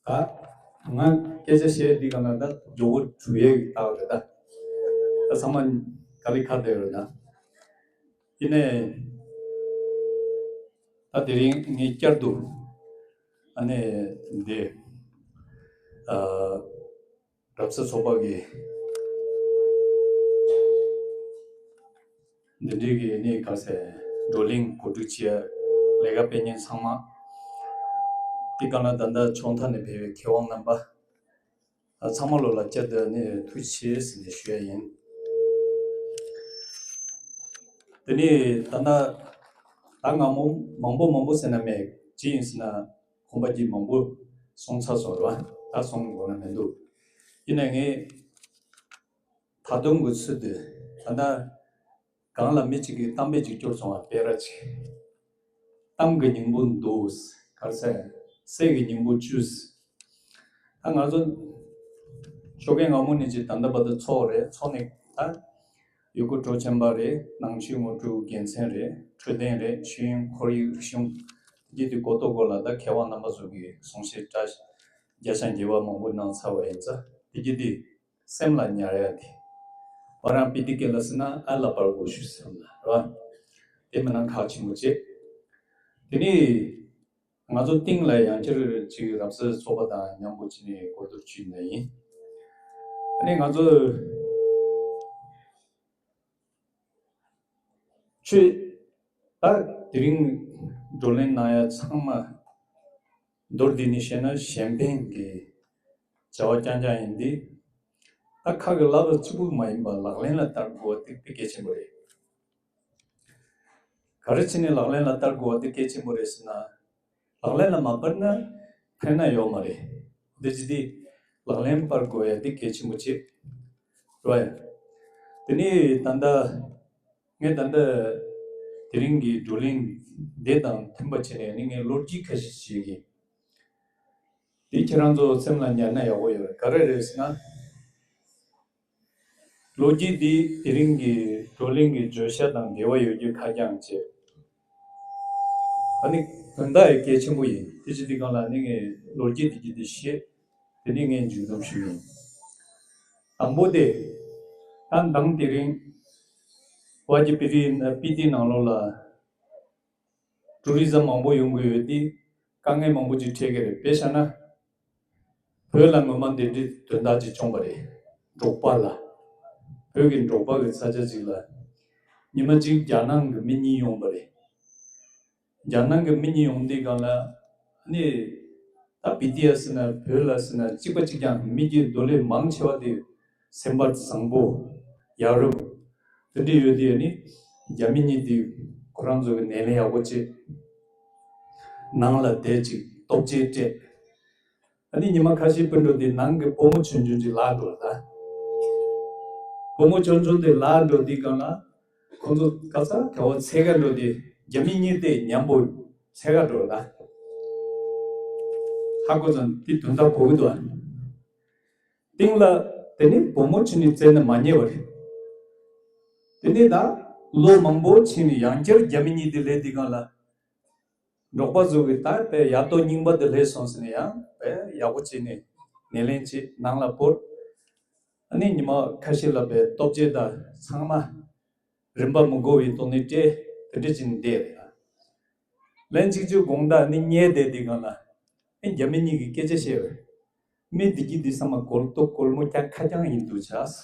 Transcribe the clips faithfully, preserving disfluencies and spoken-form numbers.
ད་ང་སྐད་ཆ་བཤད་འདི་ག་ན་ད་ཇོ་བོ་དྲུག་ཡས་ཀྱི་རྟགས་རེད་ད། ད་ཚང་མ་ག་ལེ་ཁ་བསྡད་རེད་ད། ཡིན་ནའི་ད་དེ་རིང་ངས་བསྐྱར་དུ་ཨ་ནི་འདི་ཨ། རབ་གསལ་ཚོགས་པ་གི་འདི་འདྲའི་གི་ནི་ག་ཟེར་བགྲོ་གླེང་གོ་སྒྲིག་བྱས་ལས་ཀ་སྤེལ་མཁན་ཚང་མ། དེ་ག་ན་ད་ལྟ་ཕྱོགས་མཐའ་ནས་ཕེབས་པའི་མཁས་དབང་རྣམ་པ་ཚང་མ་ལོ་ལ་བསྐྱར་དུ་ནི་ཐུགས་རྗེ་ཆེ་ཟེར་ནས་ཞུ་ཡ་ཡིན། དེ་ནི་ད་ལྟ་ད་སྔ་མོ་མང་པོ་མང་པོ་ཟེར་ན་མེད་ཅི་ཡིན་ཟེར་ན་ཁོམ་པ་གྱིས་མང་པོ་གསུངས་ཚར་སོང་རེད་བ། ད་གསུང་དགོས་ན་མི་འདུག་ཡིན་ན་ངས་ད་དུང་གི་ཚུལ་དུ་ད་ལྟ་གང་ལ་མི་གཅིག་གིས་གཏམ་དཔེ་གཅིག་སྐྱོར་སོང་བ་དཔེ་ར་གཅིག་གཏམ་གྱི་སྙིང་པོ་འདུག་ག་རེ་ཟེར། གསེར་གྱི་སྙིང་པོ་བཅུ། ད་ང་ཚོ་ཞོགས་ཀས་སྔ་མོ་ནས་ཅིག་ད་ལྟ་བར་དུ་ཚོགས་རེད། ཚོགས་ནས་ད་ཡུལ་སྐོར་སྤྲོ་འཆམ་པ་རེད། ནང་ཆོས་ངོ་སྤྲོད་འགན་འཛིན་རེད། འཕྲོད་བསྟེན་རེད། ཤེས་ཡོན་ཁོར་ཡུག་རིག་གཞུང་དེ་གྱད་དེ་གོ་རྟོགས་སྐོར་ལ་ད་མཁས་དབང་རྣམ་པ་ཚོ་གིས་གསུང་བཤད་བཀྲ་རྒྱ་ཆ་འགྱེད་པ་མང་པོ་གནང་ཚར་བ་ཡིན་ཙང་དེ་གྱད་དེ་སེམས་ལ་ཉར་ཡ་དེ། བ་རང་པི་ཏི་ཀེ་ལ་ཟེར་ན་ཨ་ལ་པར་གོ་ཤུ་ཟེར་ལ་ར་བ། དེ་མི་ནང་ཁག་ཆེན་པོ་བྱེད། དེ་ནི་ང་ཚོ་སྟེང་ལ་ཡང་བསྐྱར་ཅིག་རབ་གསལ་ཚོགས་པ་དང་མཉམ་པོ་བྱས་ནས་གོ་བསྡུར་བྱས་ནས་ཡིན། ཨ་ནི་ང་ཚོ་ཆོས་ད་དེ་རིང་བགྲོ་གླེང་གནང་ཡ་ཚང་མ་མདོར་བསྡུས་ནས་བཤད་ན་གཞན་ཕན་གྱི་བྱ་བ་རྐྱང་རྐྱང་ཡིན་ཏེ། ད་ཁ་གི་ལབ་ལ་གཅིག་པུ་མ་ཡིན་པ་ལག་ལེན་ལ་བསྟར་དགོས་པ་དེ་དཔེ་གལ་ཆེན་པོ་རེད། ག་རེ་བྱས་ནས་ལག་ལེན་ལ་བསྟར་དགོས་པ་དེ་གལ་ཆེན་པོ་རེད་ཟེར་ན། ལག་ལེན་ལ་མ་བསྟར་ན་ཕན་ན་ཡོད་མ་རེད། འདི་ཅི་སྟེ་ལག་ལེན་བསྟར་དགོས་ཡ་འདི་གལ་ཆེན་པོ་ཆེ་རེད། དེ་ནས་ད་ལྟ་ངས་ད་ལྟ་དེ་རིང་གི་བགྲོ་གླེང་འདི་དང་མཐུན་པ་བྱས་ནས་ནི་ངས་ལོ་རྒྱུས་ཁ་ཤས་ཤིག་གི་འདི་ཁྱེད་རང་ཚོ་སེམས་ལ་ཉར་ན་ཡག་པོ་ཡོད་རེད། ག་རེ་རེད་ཟེར་ན། ལོ་རྒྱུས་འདི་དེ་རིང་གི་བགྲོ་གླེང་གི་བརྗོད་བྱ་དང་འབྲེལ་བ་ཡོད་རྒྱུ་ཁ་རྐྱང་བྱས། ཨ་ནི་དོན་དག་ཡང་གལ་ཆེན་པོ་ཡིན། དེ་ཅི་འདི་གང་ལ་ནི་ངས་ལོ་རྒྱུས་འདི་གྱི་འདི་བཤད། དེ་ནི་ངས་མཇུག་བསྡོམས་ཞུས་ཡིན། དང་པོ་དེ། ད་མདང་དེ་རིང་བ་གི་པི་ཏི་ན་པི་ཏི་ནང་ལོགས་ལ། ཊུ་རི་ཛམ་མང་པོ་ཡོང་གི་ཡོད་དེ། དཀའ་ངལ་མང་པོ་ཅིག་འཕྲད་ཀྱི་རེད། དཔེ་བཞག་ན། བོད་ལ་ངོ་མ་འདི་འདྲའི་དོན་དག་ཅིག་བྱུང་བ་རེད། འབྲོག་པ་ལ། བོད་ཀྱི་འབྲོག་པ་གི་ས་ཆ་ཅིག་ལ། ཉི་མ་གཅིག་རྒྱ་ནག་གི་མི་གཉིས་ཡོང་བ་རེད། རྒྱ་ནག་གི་མི་གཉིས་ཡོང་དུས་སྒང་ལ། ནི། ད་བི་ཏི་ཨེ་ཟེར་ན་བོད་ལ་ཟེར་ན་གཅིག་པ་གཅིག་རྐྱང་། མི་གི་འདོད་ལས་མང་ཆེ་བ་དེ་སེམས་པ་བཟང་པོ། ཡ་རབས། དེ་འདྲ་ཡོད་དེ་ནི་རྒྱ་མི་གཉིས་དེ་ཁོ་རང་ཚོ་གི་ནད་ལས་ཡག་པོ་བྱེད། ནང་ལ་བསྡད་ཅིག་ལྟོ་ཆས་སྤྲད། ཨ་ནི་ཉི་མ་ཁ་ཤས་སྤུན་གྲོགས་དེ་ནང་གི་བུ་མོ་ཆུང་ཆུང་ཅིག་ལབ་འགྲོ་ད། བུ་མོ་ཆུང་ཆུང་དེ་ལབ་འགྲོ་དུས་སྒང་ལ། ཁོ་ཚོ་ག་ས་ག་བ་འཚོལ་ག་འགྲོ་དེ་རྒྱ་མི་གཉིས་དེ་མཉམ་པོ་འཚོལ་ག་འགྲོ་ད། ཧ་གོ་སོང་། དེ་དོན་དག་གོ་གི་འདུག་ཨ། སྟེང་ལ་དེ་ནི་བུ་མོ་ཆུང་ནི་བཙལ་ནས་མ་རྙེད་པ་རེད། དེ་ནི་ད་ལོ་མང་པོ་ཕྱིན་ནས་ཡང་བསྐྱར་རྒྱ་མི་གཉིས་དེ་སླེབས་དུས་སྒང་ལ། འབྲོག་པ་ཚོ་གི་ད་དཔེ་ཡ་ཏོ་རྙིང་པ་དེ་སླེབས་སོང་ཟེར་ནས་ཡང་དཔེ་ཡག་པོ་བྱས་ནས་སྣེ་ལེན་བྱས་ནང་ལ་བོར། ཨ་ནི་ཉི་མ་ཁ་ཤས་ལ་དཔེ་ལྟོ་ཆས་དང་ཚང་མ་རིན་པ་མི་དགོས་པའི་ཐོག་ནས་སྤྲད། དེ་འདྲ་བྱས་ནས་བསྡད་རེད། ལན་གཅིག་གཅིག་དགོང་དག་ནི་ཉལ་བསྡད་དུས་སྒང་ལ། ཨེ་རྒྱ་མི་གཉིས་ཀྱིས་སྐད་ཆ་བཤད་པ་རེད། མི་འདི་གྱིས་འདི་ཚང་མ་གོལ་གཏུག་གོལ་མོ་རྐྱང་ཁ་རྐྱང་ཡིན་འདུག་བྱས།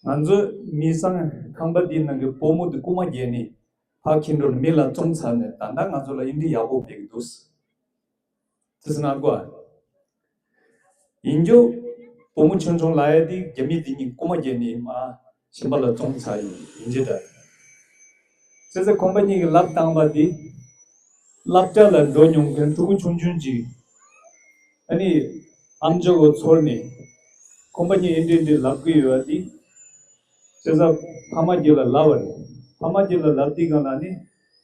ང་ཚོ་མི་ཚང་ཁང་པ་འདིའི་ནང་གི་བུ་མོ་འདི་རྐུ་མ་བརྒྱབ་ནས་ཕར་འཁྱེར་འགྲོ་ནས་མི་ལ་བཙོང་ཚར་ནས་ད་ལྟ་ང་ཚོ་ལ་ཨེ་འདྲ་ཡག་པོ་སྤྲད་ཀྱི་འདུག་དེ་ཚོ་ནང་གོ། ཡིན་རྒྱུ། བུ་མོ་ཆུང་ཆུང་ལབ་ཡ་དེ་རྒྱ་མི་དེ་གཉིས་རྐུ་མ་བརྒྱབ་ནས་མར་གཞན་པ་ལ་བཙོང་ཚར་ཡིན་ཡིན་གྱི་འདྲ། བྱས་ཙང་ཁོང་པ་གཉིས་ཀྱིས་ལབ་བཏང་བ་དེ། སློབ་གྲྭ་ལ་འགྲོ་མྱོང་མཁན་ཕྲུ་གུ་ཆུང་ཆུང་ཅིག་ཨ་ནི་ཨམ་ཅོག་གི་ཚུར་ནས་ཁོང་པ་གཉིས་ཨེ་འདྲ་ཨེ་འདྲ་ལབ་ཀྱི་ཡོད་པ་དེ། བྱས་ཙང་ཕ་མ་གཅིག་ལ་ལབ་པ་རེད། ཕ་མ་གཅིག་ལ་ལབ་དུས་སྒང་ལ་ནི་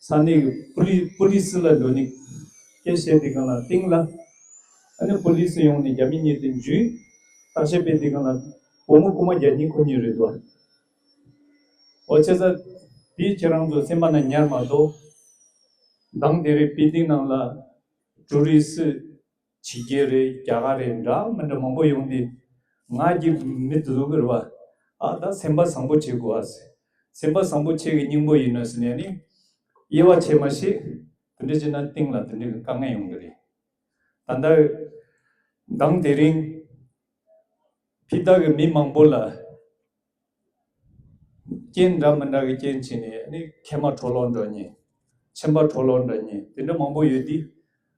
ས་གནས་ཀྱི་པུ་ལི་པུ་ལི་སི་ལ་འགྲོ་ནས་སྐད་བཤད་དུས་སྒང་ལ་སྟེང་ལ་ཨ་ནི་པུ་ལི་སི་ཡོང་ནས་རྒྱ་མི་གཉིས་དེ་འཇུས། བརྟག་དཔྱད་སྤེལ་དུས་སྒང་ལ་བུ་མོ་རྐུ་མ་བརྒྱབ་མཁན་ཁོ་གཉིས་རེད་འདུག་འོ་བྱས་ཙང་དེ་ཁྱེད་རང་ཚོ་སེམས་པ་ན་ཉར་མ་གཏོགས། མདང་དེ་རིང་པི་ཏི་ནང་ལ་ཊུ་རི་སི་ ཕྱི་རྒྱལ་རེད། རྒྱ་གར་རེད། འདྲ་མི་འདྲ་མང་པོ་ཡོང་དུས། ང་གི་མི་དེ་ཚོ་གི་རེད་བ། ཨ་ད་སེམས་པ་བཟང་པོ་བྱེད་དགོས་ཨ་ཟེར། སེམས་པ་བཟང་པོ་བྱེད་ཀྱི་སྙིང་པོ་ཡིན་ནོ་ཟེར་ནས་ནི། དབྱེ་བ་ཕྱེ་མ་ཤེས། དེ་འདྲ་བྱས་ན་སྟེང་ལ་དེ་འདྲའི་དཀའ་ངལ་ཡོང་གི་རེད། ད་ལྟ་གང་དེ་རིང་ཕྱི་ཟླ་གི་མི་མང་པོ་ལ་རྐྱེན་འདྲ་མི་འདྲ་གི་རྐྱེན་བྱས་ནས་ནི་མཁལ་མ་འཕྲོ་བརླག་འགྲོ་མཁན། མཆིན་པ་འཕྲོ་བརླག་འགྲོ་མཁན་དེ་འདྲ་མང་པོ་ཡོད་དུས།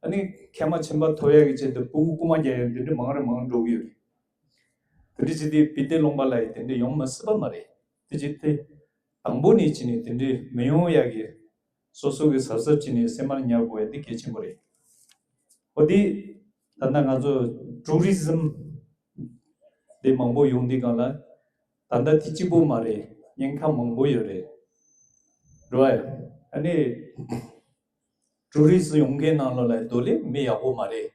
ཨ་ནི་མཁལ་མ་མཆིན་པ་ཐོབ་ཡག་གི་ཆེད་དུ་ཕྲུ་གུ་རྐུན་མ་རྒྱག་ཡག་དེ་འདྲ་མང་རུ་མང་རུ་འགྲོ་གི་ཡོད་རེད། དེ་འདྲ་བྱས་དུས་བི་ཏེ་ལུང་པ་ལ་ཡི་དེ་འདྲ་ཡོང་མི་སྲིད་པ་མ་རེད། དེ་བྱས་ཏེ། དང་པོ་ནས་བྱས་ནས་དེ་འདྲའི་མི་ཡོང་ཡག་གི་སོ་སོ་གི་གཟབ་གཟབ་བྱས་ནས་སེམས་པར་ཉར་དགོས་ཡ་དེ་གལ་ཆེན་པོ་རེད། འོ་དེ། ད་ལྟ་ང་ཚོ་ཊུ་རི་ཛིམ་དེ་མང་པོ་ཡོང་དུས་སྒང་ལ། ད་ལྟ་དེ་གཅིག་པོ་མ་རེད། ཉེན་ཁ་མང་པོ་ཡོད་རེད། རེད་བ། ཨ་ནི་ཊུ་རི་ཛིམ་ཡོང་མཁན་ནང་ལོགས་ལ་རྡོ་ལེབ་མི་ཡག་པོ་མ་རེད།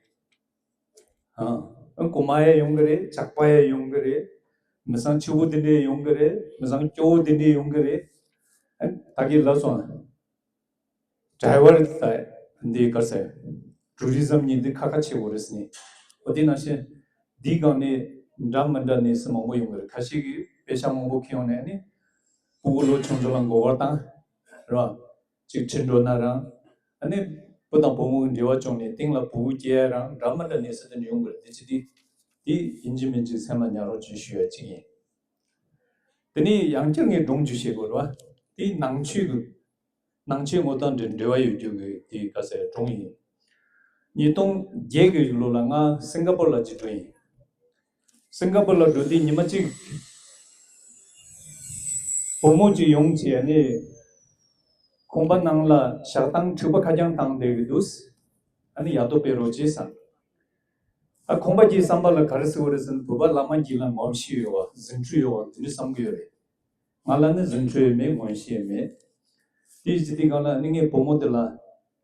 ཨ། རྐུན་མ་ཡང་ཡོང་གི་རེད། ཇག་པ་ཡང་ཡོང་གི་རེད། མི་བཟང་ཕྱུག་པོ་དེ་འདྲས་ཡོང་གི་རེད། མི་བཟང་སྐྱོ་བོ་དེ་འདྲས་ཡོང་གི་རེད། ཨ། ད་གིན་ལབ་སོང་ཨ། ཌ་རའི་ཝར་དང་འདི་ག་རེ་ཟེར། ཊུ་རི་ཛིམ་གཉིས་འདི་ཁ་ཁ་ཆེ་བོ་རེད་ཟེར་ནས། འོ་དེ་ནང་བཞིན་འདིའི་སྒང་ནས་འདྲ་མི་འདྲ་གནས་ཚུལ་མང་པོ་ཡོང་གི་རེད། ཁ་ཤས་ཀྱིས་པེ་ཤག་མང་པོ་ཁྱེར་ཡོང་ནས་ནི་ཕྲུ་གུ་ལོ་ཆུང་ཆུང་ལ་མགོ་སྐོར་བཏང་། རེད་བ། གཅིག་ཁྲིད་འགྲོ་ན་རང་། ཨ་ནི་བུ་དང་བུ་མོ་གི་འབྲེལ་བ་བཅོམ་ནས་སྟེང་ལ་ཕྲུ་གུ་སྐྱེ་ཡ་རང་འདྲ་མི་འདྲ་གནས་ཚུལ་དེ་འདྲ་ཡོང་གི་རེད། དེ་ཅི་སྟེ། དེ་ཡིན་གཅིག་མིན་གཅིག་སེམས་ལ་ཉར་རོགས་བྱེད་ཞུ་ཡ་གཅིག་ཡིན། དེ་ནས་ཡང་བསྐྱར་ངས་སྒྲུང་ཅིག་བཤད་དགོས་རེད་བ། དེ་ནང་ཆོས་ཀྱི། ནང་ཆོས་ངོ་སྤྲོད་འབྲེལ་འབྲེལ་བ་ཡོད་རྒྱུ་གི་དེ་ག་ཟེར་སྒྲུང་ཡིན། ཉིས་སྟོང་བརྒྱད་ཀྱི་ལོ་ལ་ང་སིང་ག་པོར་ལ་ཅིག་འགྲོ་ཡིན། སིང་ག་པོར་ལ་འགྲོ་དུས་ཉི་མ་གཅིག་བུ་མོ་ཅིག་ཡོང་བྱས་ནས་ཁང་པ་ནང་ལ་ཞག་དང་འཁྲུག་པ་ཁ་རྐྱང་བཏང་བསྡད་ཀྱི་འདུག་ཨ་ནི་ཡག་ཏུ་སྤེལ་རོགས་བྱེད་བསམ། ཨ། ཁང་པ་གྱི་བསམ་པ་ལ་ག་རེ་ཟེར་བ་རེད་ཟེར་ན། བོད་པ་བླ་མ་གྱི་ལ་ངོམ་ཤེས་ཡོད་བ། ཟིན་བྲིས་ཡོད་བ། དེ་འདྲ་བསམ་གྱི་ཡོད་རེད། ང་ལ་ནི་ཟིན་བྲིས་ཡང་མེད། ངོམ་ཤེས་ཡང་མེད། དེ་ཡིན་དུས་སྒང་ལ་ནི་ངས་བུ་མོ་དེ་ལ་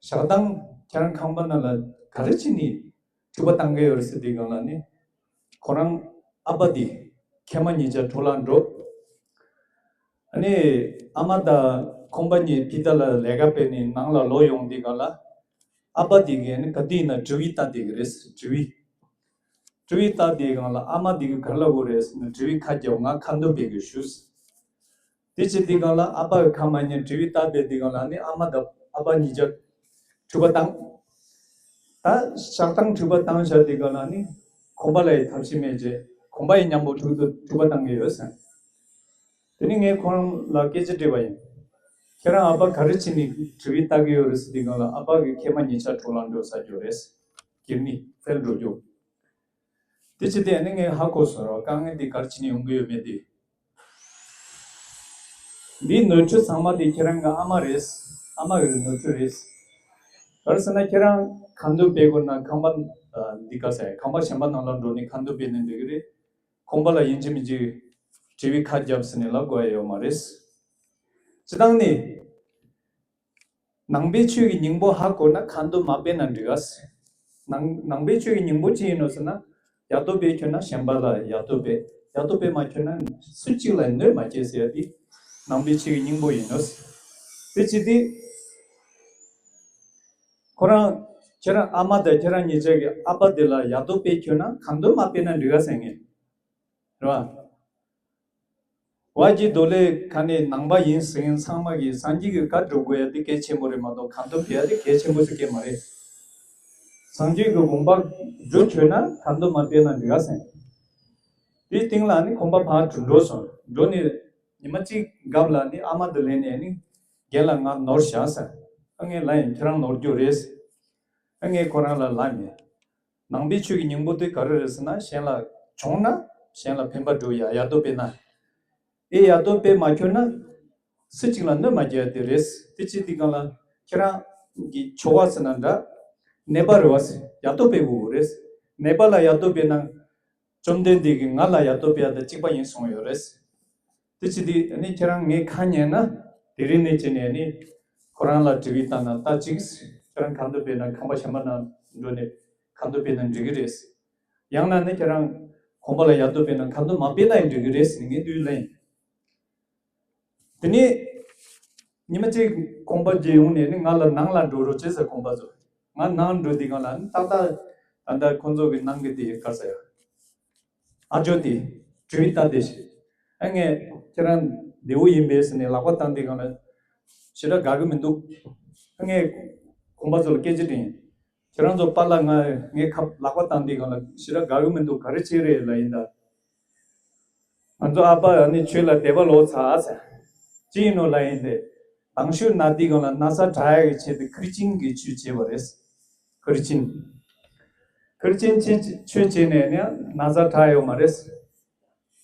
ཞག་དང་ཁྱེད་རང་ཁང་པ་ནང་ལ་ག་རེ་བྱས་ནས་འཁྲུག་པ་བཏང་གི་ཡོད་རེད་ཟེར་དུས་སྒང་ལ་ནི། ཁོ་རང་ཨ་ཕ་དེ་མཁལ་མ་གཉིས་ཆ་འཕྲོ་བརླག་འགྲོ། ཨ་ནི་ཨ་མ་དང་ཁང་པ་གཉིས་ཕྱི་ལྟ་ལ་ལས་ཀ་སྤེལ་ནས་ནང་ལ་ལོག་ཡོང་དུས་སྒང་ལ། ཨ་ཕ་དེ་གིས་ནི་ག་དུས་ཡིན་ན་ཊི་ཝི་ལྟ་བསྡད་ཀྱི་རེད། ཊི་ཝི། ཊི་ཝི་ལྟ་བསྡད་སྒང་ལ་ཨ་མ་དེ་གིས་ག་རེ་ལབ་ཀྱི་རེད་ཟེར་ན། ཊི་ཝི་ཁ་བརྒྱབ། ང་ཁ་འདོན་སྤེལ་གྱི་ཞུ། དེ་བྱེད་དུས་སྒང་ལ་ཨ་ཕ་གི་ཁ་མ་ཉན། ཊི་ཝི་ལྟ་བསྡད་དུས་སྒང་ལ་ནི་ཨ་མ་དང་ཨ་ཕ་གཉིས་ཆ་འཁྲུག་པ་བཏང་། ད་ཞག་དང་འཁྲུག་པ་བཏང་བཞག་དུས་སྒང་ལ་ནི་ཁང་པ་ལ་ཡི་ཐབས་ཤེས་མེད་བྱས། ཁང་པ་ཡི་མཉམ་པོ་འཁྲུག་འཁྲུག་པ་བཏང་གི་ཡོད་ཟེར། དེ་ནི་ངས་ཁོ་རང་ལ་སྐད་ཆ་དྲིས་པ་ཡིན། ཁྱེད་རང་ཨ་ཕ་ག་རེ་བྱས་ནས་ཊི་ཝི་ལྟ་གི་ཡོད་རེད་ཟེར་དུས་སྒང་ལ། ཨ་ཕ་གི་མཁལ་མ་གཉིས་ཆ་འཕྲོ་བརླག་འགྲོ་ཚར་རྒྱུ་རེད། ཀིཌ་ནི་ཕེལ་འགྲོ་རྒྱུ། དེ་བྱས་ཏེ་ནི་ངས་ཧ་གོ་སོང་ར། དཀའ་ངལ་འདི་ག་རེ་བྱས་ནས་ཡོང་གི་ཡོད་མེད་དེ། འདིའི་ནོར་འཁྲུལ་ཚང་མ་དེ་ཁྱེད་རང་གི་ཨ་མ་རེད། ཨ་མ་གི་ནོར་འཁྲུལ་རེད། ག་རེ་ཟེར་ན། ཁྱེད་རང་ཁ་འདོན་སྤེལ་དགོས་ན་ཁང་པ། ཨ། འདི་ག་ཟེར། ཁང་པ་གཞན་པ་ནང་ལ་འགྲོ་ནས་ཁ་འདོན་སྤེལ་ན་འགྲིག་གི་རེད། ཁང་པ་ལ་ཡིན་གཅིག་མིན་གཅིག་ཊི་ཝི་ཁ་བརྒྱབ་ཟེར་ནས་ལབ་དགོས་ཡ་ཡོད་མ་རེད། སྤྱིར་བཏང་ནི། ནང་པའི་ཆོས་ཀྱི་སྙིང་པོ་ཧ་གོ་ན་ཁ་འདོན་མ་སྤེལ་ན་འགྲིག་ག་ཟེར། ནང་ནང་པའི་ཆོས་ཀྱི་སྙིང་པོ་ཅི་ཡིན་ནོ་ཟེར་ན། ཡག་ཏུ་སྤེལ་ཁྱོད་ན་གཞན་པ་ལ་ཡག་ཏུ་སྤེལ། ཡག་ཏུ་སྤེལ་མ་ཁྱོད་ན་སུ་གཅིག་ལ་གནོད་མ་སྐྱེལ་ཟེར་ཡ་དེ་ནང་པའི་ཆོས་ཀྱི་སྙིང་པོ་ཡིན་ནོ་ཟེར། དེ་བྱེད་དུས་ཁོ་རང་། ཁྱེད་རང་ཨ་མ་དང་ཁྱེད་རང་གཉིས་ཆ་གི་ཨ་ཕ་དེ་ལ་ཡག་ཏུ་སྤེལ་ཁྱོད་ན་ཁ་འདོན་མ་སྤེལ་ན་འགྲིག་ག་ཟེར་ངས། རེད་བ། བ་གི་རྡོ་ལེབ་ཁ་ནས་ནང་པ་ཡིན་ཟེར་མཁན་ཚང་མ་གིས་སངས་རྒྱས་ཀྱི་བཀའ་སྒྲུབ་དགོས་ཡ་དེ་གལ་ཆེན་པོ་རེད་མ་གཏོགས། ཁ་འདོན་སྤེལ་ཡ་དེ་གལ་ཆེན་པོ་ཟེར་གྱི་མ་རེད། སངས་རྒྱས་ཀྱི་དགོངས་པ་རྒྱུ་ཆོད་ན་ཁ་འདོན་མ་སྤེལ་ན་འགྲིག་ག་ཟེར། དེའི་སྟེང་ལ་ནི་ཁང་པ་ཕར་འགྲོ་སོང་། འགྲོ་ནས་ཉི་མ་གཅིག་སྐབས་ལ་ནི་ཨ་མ་དེ་ལེན་ནས་ནི་རྒན་ལགས་ང་ནོར་བཞག་ཟེར། ཨ། ངས་ལབ་ཡིན། ཁྱེད་རང་ནོར་རྒྱུ་རེད་ཟེར། ཨ། ངས་ཁོ་རང་ལ་ལབ་མེད། ནང་པའི་ཆོས་ཀྱི་སྙིང་པོ་དེ་ག་རེ་རེད་ཟེར་ན། གཞན་ལ་བྱུང་ན་གཞན་ལ་ཕན་པ་སྒྲུབ་ཡ། ཡག་ཏུ་སྤེལ་ན། ཨེ། ཡག་ཏུ་སྤེལ་མ་ཁྱོད་ན་སུ་གཅིག་ལ་གནོད་མ་སྐྱེལ་ཡ་དེ་རེད། དེ་བྱེད་དུས་སྒང་ལ་ཁྱེད་རང་གི་ཆོ་ག་ཟེར་ན་འདྲ། ནད་པ་རེད་བ་ཟེར། ཡག་ཏུ་སྤེལ་དགོས་རེད། ནད་པ་ལ་ཡག་ཏུ་སྤེལ་ན། བཅོམ་ལྡན་འདས་ཀྱིས་ང་ལ་ཡག་ཏུ་སྤེལ་ཡ་དང་གཅིག་པ་ཡིན་གསུངས་ཡོད་རེད། དེ་བྱེད་དུས་ནི་ཁྱེད་རང་ངའི་ཁ་ཉན་ན། དེ་རིང་ནས་བྱས་ནས་ནི་ཁོ་རང་ལ་དྲི་བ་བཏང་ན། ད་ཅིག་ཁྱེད་རང་ཁ་འདོན་སྤེལ་ན་ཁང་པ་གཞན་པ་ནང་འགྲོ་ནས་ཁ་འདོན་སྤེལ་ན་འགྲིག་གི་རེད། ཡང་ན་ནི་ཁྱེད་རང་ཁང་པ་ལ་ཡག་ཏུ་སྤེལ་ན་ཁ་འདོན་མ་སྤེལ་ན་ཡང་འགྲིག་གི་རེད་ཟེར་ནས་ངས་དུས་ལན། དེ་ནས་ཉི་མ་གཅིག་ཁང་པ་བརྗེ་ཡོང་ནས་ནི་ང་ལ་ནང་ལ་འགྲོ་རོགས་བྱེད་ཟེར། ཁང་པ་ཚོ། ང་ནང་འགྲོ་དུས་སྒང་ལ་ནི་ཏག་ཏག་ ད་ལྟ་ཁོང་ཚོ་གི་ནང་གི་དེ་ག་ས་ཡ། ཨ་ཇོ་དེ་བྲོས་ལྟ་དེ་ཞིག་ཨ་ངས་ཁྱེད་རང་བདེ་བོ་ཡིན་པས་ཟེར་ནས་ལག་པ་བཏང་དེ་གང་ལ་ཞེ་དྲག་དགའ་གི་མི་འདུག་ཨ་ངས་ཁོང་པ་ཚོ་ལ་སྐད་ཆ་དྲིས། ཁྱེད་རང་ཚོ་པཱ་ལགས་ང་ངའི་ཁ་ལག་པ་བཏང་དེ་གང་ལ་ཞེ་དྲག་དགའ་གི་མི་འདུག་ག་རེ་བྱེད་རེད་ལ་ཡིན་ད། ང་ཚོ་ཨ་ཕ་ཨ་ནི་ཆོས་ལ་དད་པ་ལོག་ཚར་ཟེར། ཅི་ཡིན་ནོ་ལ་ཡིན་ཏེ། དང་ཤོས་ན་འདི་གང་ལ་ན་ཚ་དྲག་ཡག་གི་ཆེད་དུ་ཁིར་ཆིན་གྱི་ཆོས་བྱས་པ་རེད། ཁིར་ཆིན། ཁིར་ཆིན་ཆོས་ཆོས་བྱས་ནས་ནི་ན་ཚ་དྲག་ཡོད་མ་རེད།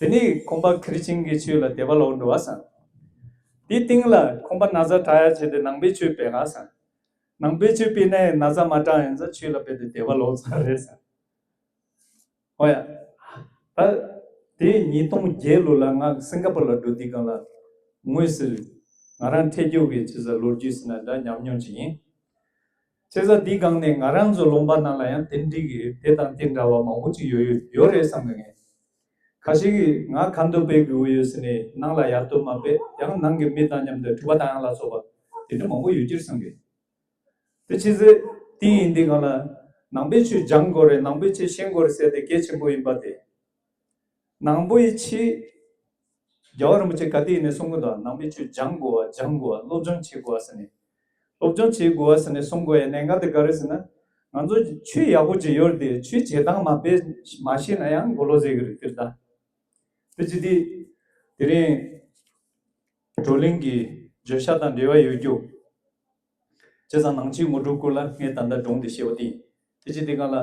དེ་ནི་ཁོང་པ་ཁིར་ཆིན་གྱི་ཆོས་ལ་དད་པ་ལོག་འགྲོ་བ་ཟེར། དེའི་སྟེང་ལ་ཁོང་པ་ན་ཚ་དྲག་ཡག་ཆེད་དུ་ནང་པའི་ཆོས་སྤེལ་ག་ཟེར། ནང་པའི་ཆོས་སྤེལ་ནས་ན་ཚ་མ་དྲག་ཡིན་ཙང་ཆོས་ལ་དཔེ་དེ་དད་པ་ལོག་ཚར་རེད་ཟེར། ཨོ་ཡ། ད། དེ་ཉིས་སྟོང་བརྒྱད་ལོ་ལ་ང་སིང་ག་པོར་ལ་འགྲོ་དུས་སྒང་ལ། དངོས་སུ། ང་རང་འཕྲད་རྒྱུ་གི་ཆེ་ས་ལོ་རྒྱུས་ཟེར་ན་འདྲ་ཉམས་མྱོང་ཅིག་ཡིན། ཆེ་ས་དེའི་སྒང་ནས་ང་རང་ཚོ་ལུང་པ་ནང་ལ་ཡང་དེ་འདྲའི་གི་དེ་དང་དེ་འདྲ་བ་མང་པོ་ཅིག་ཡོད་ཡོད་ཡོད་རེད་བསམ་གི་ངས། ཁ་ཤས་ཀྱིས་ང་ཁ་འདོན་སྤེལ་དགོས་ཡོད་ཟེར་ནས་ནང་ལ་ཡར་འདོན་མ་སྤེལ་ཡང་ནང་གི་མི་དང་མཉམ་དུ་གྲུ་པ་དང་ཡང་ལ་སོགས་པ་དེ་འདྲ་མང་པོ་ཡོད་ཀྱི་རེད་བསམ་གི། དེ་ཕྱི་ཚེ་དེ་ཡིན་དུས་སྒང་ལ་ནང་པའི་ཆོས་སྦྱང་དགོས་རེད་ནང་པའི་ཆོས་ཤེས་དགོས་རེད་ཟེར་དེ་གལ་ཆེན་པོ་ཡིན་པ་དེ། ནང་པའི་ཆོས་རྒྱལ་བ་རིན་པོ་ཆེ་ག་དུས་ཡིན་ནས་གསུང་གི་འདུག་ནང་པའི་ཆོས་སྦྱང་དགོས་པ་སྦྱང་དགོས་པ་སློབ་སྦྱོང་བྱེད་དགོས་པ་ཟེར་ནས། སློབ་སྦྱོང་བྱེད་དགོས་པ་ཟེར་ནས་གསུང་དགོས་ཡ་གནད་འགག་དེ་ག་རེ་ཟེར་ན། ང་ཚོ་ཆོས་ཡག་པོ་ཅིག་ཡོད་རེད་དེ་ཆོས་བྱེད་སྟངས་མ་དཔེ་མ་ཤེས་ན་ཡང་མགོ་ལོག་ཟེར་གི་རེད་དེ་ད། དེ་ཅི་སྟེ། དེ་རིང་། བགྲོ་གླེང་གི་བརྗོད་བྱ་དང་འབྲེལ་བ་ཡོད་རྒྱུ། བྱས་ཙང་ནང་ཆོས་ངོ་སྤྲོད་སྐོར་ལ་ངས་ད་ལྟ་སྒྲུང་འདི་བཤད་པ་དེ་ཡིན། དེ་ཅི་སྟེ་གང་ལ།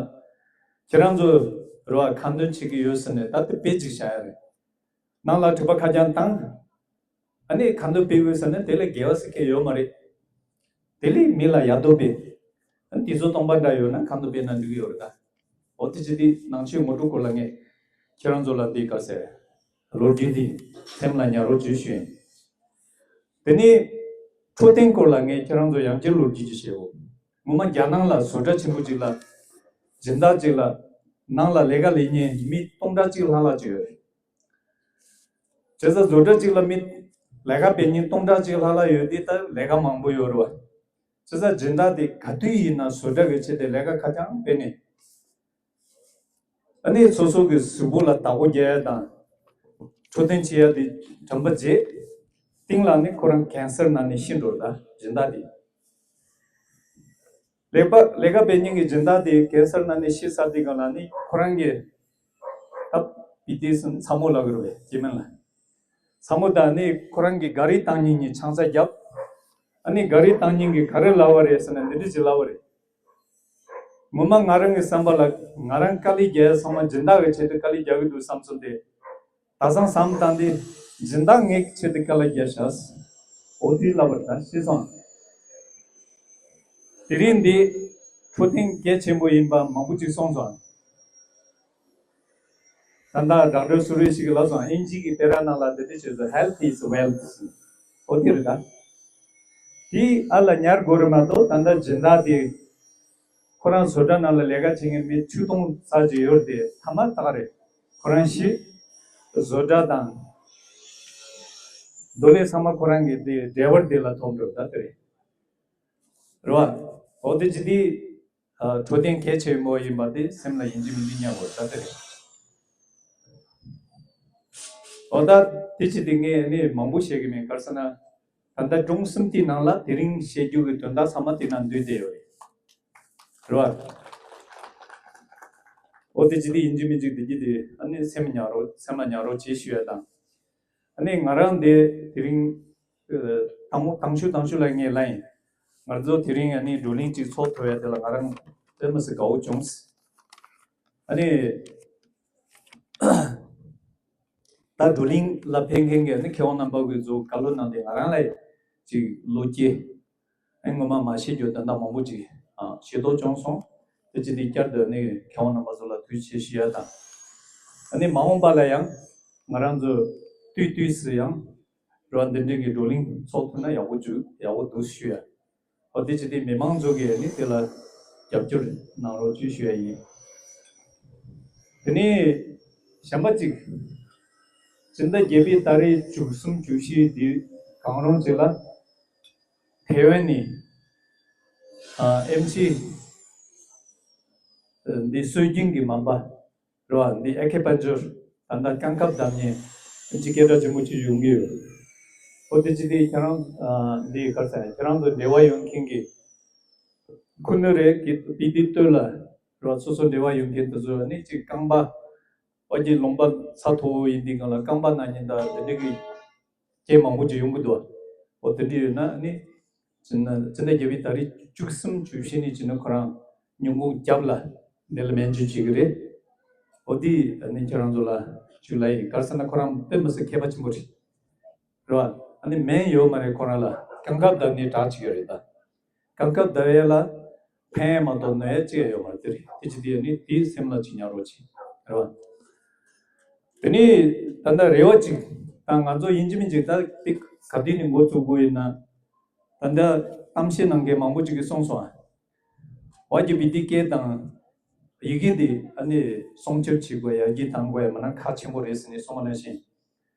ཁྱེད་རང་ཚོ་རེ་བ་ཁ་འདོན་བྱེད་ཀྱི་ཡོད་ཟེར་ནས་ད་ལྟ་དཔེ་ཅིག་བཞག་ཡ་རེད། ནང་ལ་གྲུ་པ་ཁ་རྐྱང་བཏང་། ཨ་ནི་ཁ་འདོན་སྤེལ་དགོས་ཟེར་ན་དེ་ལས་དགེ་བ་ཟེར་མཁན་ཡོད་མ་རེད། དེ་ལས་མི་ལ་ཡག་འདོད་པས། ཨ་ནི་དུས་ཚོད་སྟོང་པ་འདྲ་ཡོད་ན་ཁ་འདོན་སྤེལ་ན་འགྲིག་གི་ཡོད་རེད་ད། འོ་དེ་ཅི་སྟེ་ནང་ཆོས་ངོ་སྤྲོད་སྐོར་ལ་ངས་ཁྱེད་རང་ཚོ་ལ་འདི་ག་ཟེར། ལོ་རྒྱུས་འདི་སེམས་ལ་ཉར་རོགས་བྱོས་ཞུ་ཡིན། དེ་ནས་འཕྲོད་བསྟེན་སྐོར་ལ་ངས་ཁྱེད་རང་ཚོ་ཡང་བསྐྱར་ལོ་རྒྱུས་ཅིག་བཤད་འོ། ངོ་མ་རྒྱ་ནང་ལ་བཟོ་གྲྭ་ཆེན་པོ་ཅིག་ལ། སྦྱིན་བདག་ཅིག་ལ། ནང་ལ་ལས་ཀ་ལས་མཁན་མི་སྟོང་ཕྲག་གཅིག་ལྷག་ལྷག་ཅིག་ཡོད་རེད། བྱས་ཙང་བཟོ་གྲྭ་གཅིག་ལ་མི་ལས་ཀ་སྤེལ་མཁན་སྟོང་ཕྲག་གཅིག་ལྷག་ལྷག་ཡོད་དུས་ད་ལས་ཀ་མང་པོ་ཡོད་རེད་བ། བྱས་ཙང་སྦྱིན་བདག་དེ་ག་དུས་ཡིན་ན་བཟོ་གྲྭ་གི་ཆེད་དུ་ལས་ཀ་ཁ་རྐྱང་སྤེལ་ནས། ཨ་ནི་སོ་སོ་གི་གཟུགས་པོ་ལ་བདག་པོ་རྒྱག་ཡ་དང་། འཕྲོད་བསྟེན་བྱེད་ཡ་དེ་དྲན་པ་བརྗེད། སྟེང་ལ་ནི་ཁོ་རང་ཀན་སར་ན་ནི་ཤི་འགྲོ་ད་སྦྱིན་བདག་དེ། ལས་པ་ལས་ཀ་སྤེལ་མཁན་གྱི་སྦྱིན་བདག་དེ་ཀན་སར་ན་ནི་ཤི་ཚར་དུས་སྒང་ལ་ནི་ཁོ་རང་གི་ད་བི་ཏི་སི་ཚ་མོ་ལབ་ཀྱི་རེད་པས་སྐྱེ་དམན་ལ། ཚ་མོ་དང་ནི་ཁོ་རང་གི་ག་རི་བཏང་མཁན་གྱི་ཆང་ས་བརྒྱབ། ཨ་ནི་ག་རི་བཏང་མཁན་གྱི་ག་རེ་ལབ་པ་རེད་ཟེར་ན་འདི་འདྲ་ཅིག་ལབ་པ་རེད། ངོ་མ་ང་རང་གི་བསམ་པ་ལ་ང་རང་དཀའ་ལས་རྒྱག་ཡ་ཚང་མ་སྦྱིན་བདག་གི་ཆེད་དུ་དཀའ་ལས་རྒྱག་གི་འདུག་བསམ་སོང་སྟེ། ད་སང་བསམ་བཏང་སྟེ་སྦྱིན་བདག་ངའི་ཆེད་དུ་དཀའ་ལས་རྒྱག་བཞག་འོ་དེ་ལབ་པ་ད་ཤེས་སོང་། དེ་རིང་འདི་འཕྲོད་བསྟེན་གལ་ཆེན་པོ་ཡིན་པ་མང་པོ་ཅིག་གསུངས་སོང་། ད་ལྟ་ཌོག་ཊར་སུ་རེ་ཞིག་གིས་ལབ་སོང་ཨིན་ཇི་གི་སྤེ་ར་ནང་ལ་འདི་འདྲ་བྱས་སོང་Health is wealth ཟེར། འོ་དེ་རེད་ད། དེ་ཨ་ལ་ཉར་དགོས་རེད་མ་གཏོགས་ད་ལྟ་སྦྱིན་བདག་དེ། ཁོ་རང་བཟོ་གྲྭ་ནང་ལ་ལས་ཀ་བྱེད་མཁན་མི་ཆུ་སྟོང་ཙམ་ཅིག་ཡོད་དེ་ཐ་མ་ད་ག་རེད། ཁོ་རང་ཤི། བཟོ་གྲྭ་དང་། རྡོ་ལེབ་ཚང་མ་ཁོ་རང་གི་དེ་ཌ་རའི་ཝར་དེ་ལ་ཐོབ་འགྲོ་ད་དེ་རེད། རེད་བ། འོ་དེ་ཅི་དེ། འཕྲོད་བསྟེན་གལ་ཆེན་པོ་ཡིན་པ་དེ་སེམས་ལ་ཡིན་གཅིག་མིན་གཅིག་ཉར་དགོས་ད་དེ་རེད། འོ་ད་དེ་ཅི་དེ་ངས་ནི་མང་པོ་བཤད་གི་མེད་ག་རེ་ཟེར་ན། ད་ལྟ་སྒྲུང་གསུམ་དེའི་ནང་ལ་དེ་རིང་བཤད་རྒྱུ་གི་དོན་དག་ཚང་མ་དེ་ནང་འདུས་བསྡད་ཡོད་རེད། རེད་བ། འོ་དེ་ཅི་དེ་ཡིན་གཅིག་མིན་གཅིག་དེ་ཅི་དེ་ཨ་ནི་སེམས་ཉར་རོགས་སེམས་ལ་ཉར་རོགས་བྱེད་ཞུ་ཡ་དང་། ཨ་ནི་ང་རང་དེ་དེ་རིང་། དང་པོ་དང་ཤོས་དང་ཤོས་ལ་ངས་ལབ་ཡིན། ང་ཚོ་དེ་རིང་ཨ་ནི་བགྲོ་གླེང་གཅིག་ཚོགས་ཐུབ་ཡ་དེ་ལ་ང་རང་དཔེ་མི་སྲིད་དགའ་བོ་བྱུང་། ཨ་ནི། ད་བགྲོ་གླེང་ལ་ཕེབས་མཁན་གྱི་ཨ་ནི་མཁས་དབང་རྣམ་པ་ཀུན་ཚོ་བཀའ་སློབ་གནང་སྟེ་ང་རང་ལ་ཅིག་བློ་སྐྱེད། ཨ་ནི་ངོ་མ་མ་ཤེས་རྒྱུ་དོན་དག་མང་པོ་ཅིག་ཨ་ཤེས་རྟོགས་བྱུང་སོང་། དེ་ཅི་སྟེ་བསྐྱར་དུ་ནི་མཁས་དབང་རྣམ་པ་ཚོ་ལ་ཐུགས་རྗེ་ཆེ་ཞུ་ཡ་དང་། ཨ་ནི་མ་འོངས་པ་ལ་ཡང་ང་རང་ཚོ་དུས་དུས་སུ་ཡང་རེ་བ་འདི་འདྲའི་གི་བགྲོ་གླེང་ཚོགས་ཐུབ་ན་ཡག་པོ་འདུག་ཡག་པོ་འདུག་ཞུ་ཡ། འོ་དེ་ཅི་སྟེ་མི་མང་ཚོ་གིས་ནི་དེ་ལ་རྒྱབ་སྐྱོར་གནང་རོགས་ཞུ་ཞུ་ཡ་ཡིན། དེ་ནས་གཞན་པ་གཅིག་སྤྱི་ཟླ་བརྒྱད་པའི་ཏ་རིག་བཅུ་གསུམ་བཅུ་བཞི་དེ་གང་རུང་ཅིག་ལ་ཐེ་ཝན་ནས་ཨ་ཨེམ་ཆི་ འདི་སྲོལ་རྒྱུན་གྱི་མ་འབའ་རེད་བ། འདི་ཨ་ཁེ་པ་ཇོར་ད་ལྟ་རྐང་ཁབ་བརྡབ་མཁན་ཅིག་སྐད་གྲགས་ཆེན་པོ་ཅིག་ཡོང་གི་ཡོད། ཨོ་དེ་ཅི་དེ་ཁྱེད་རང་འདི་གར་ས་ཁྱེད་རང་ཚོ་འབྲེལ་བ་ཡོད་མཁན་གྱི་ཁུ་ནུ་རེད་གི་པི་ཏི་སྟོད་ལ་རེད་བ། སོ་སོ་འབྲེལ་བ་ཡོད་མཁན་དེ་ཚོ་ནི་ཅིག་རྐང་པ་ཨོ་ཀྱི་ལུང་པ་ས་མཐོ་བོ་ཡིན་དུས་སྒང་ལ་རྐང་པ་ན་ཉིན་ད་དེ་འདྲ་གི་རྐྱེན་མང་པོ་ཅིག་ཡོང་གི་འདུག་ཨོ་དེ་འདྲ་ཡོད་ན་ནི་སྤྱི་ཟླ་སྤྱི་ཟླ་བརྒྱད་པའི་ཏ་རིག་བཅུ་གསུམ་བཅུ་བཞི་ནས་བྱས་ན་ཁོ་རང་ཉིན་གུང་རྒྱབ་ལ་འདི་ལ་སྨན་བཅོས་བྱེད་ཀྱི་རེད། ཨོ་དེ་ནི་ཁྱེད་རང་ཚོ་ལ་ཞུ་ལ་ཡིན། ག་རེ་ཟེར་ན་ཁོ་རང་དཔེ་མི་སྲིད་མཁས་པ་ཆེན་པོ་རེད། རེད་བ། ཨ་ནི་སྨན་ཡོད་མ་རེད། ཁོ་རང་ལ་རྐང་ཁབ་བརྡབ་ནས་དྲག་བྱེད་ཀྱི་རེད་ད། རྐང་ཁབ་བརྡབ་ཡས་ལ་ཕན་ཡས་མ་གཏོགས་གནོད་ཡས་ཅི་ཡང་ཡོད་མ་རེད། དེ་རེད། དེ་ཅི་དེ་ཡོད་ནི་དེའི་སེམས་ལ་ཅིག་ཉར་རོགས་བྱེད། རེད་བ། དེ་ནི་ད་ལྟ་རེ་བ་ཅིག་དང་ང་ཚོ་ཡིན་གཅིག་མིན་གཅིག་ད་ཏིག་ག་དུས་ནས་འགོ་བཙུགས་དགོས་ཡིན་ན། ད་ལྟ་གཏམ་བཤད་གནང་མཁན་མང་པོ་ཅིག་གིས་གསུངས་སོང་ཨ། བ་གི་བི་ཏི་སྐད་དང་ཡི་གེ་འདི་ཨ་ནི་སྲུང་སྐྱོབ་བྱེད་དགོས་ཡ་ཡར་རྒྱས་གཏང་དགོས་ཡ་མ་ན་ཁག་ཆེན་པོ་རེད་ཟེར་ནས་གསུངས་པ་ནང་བཞིན།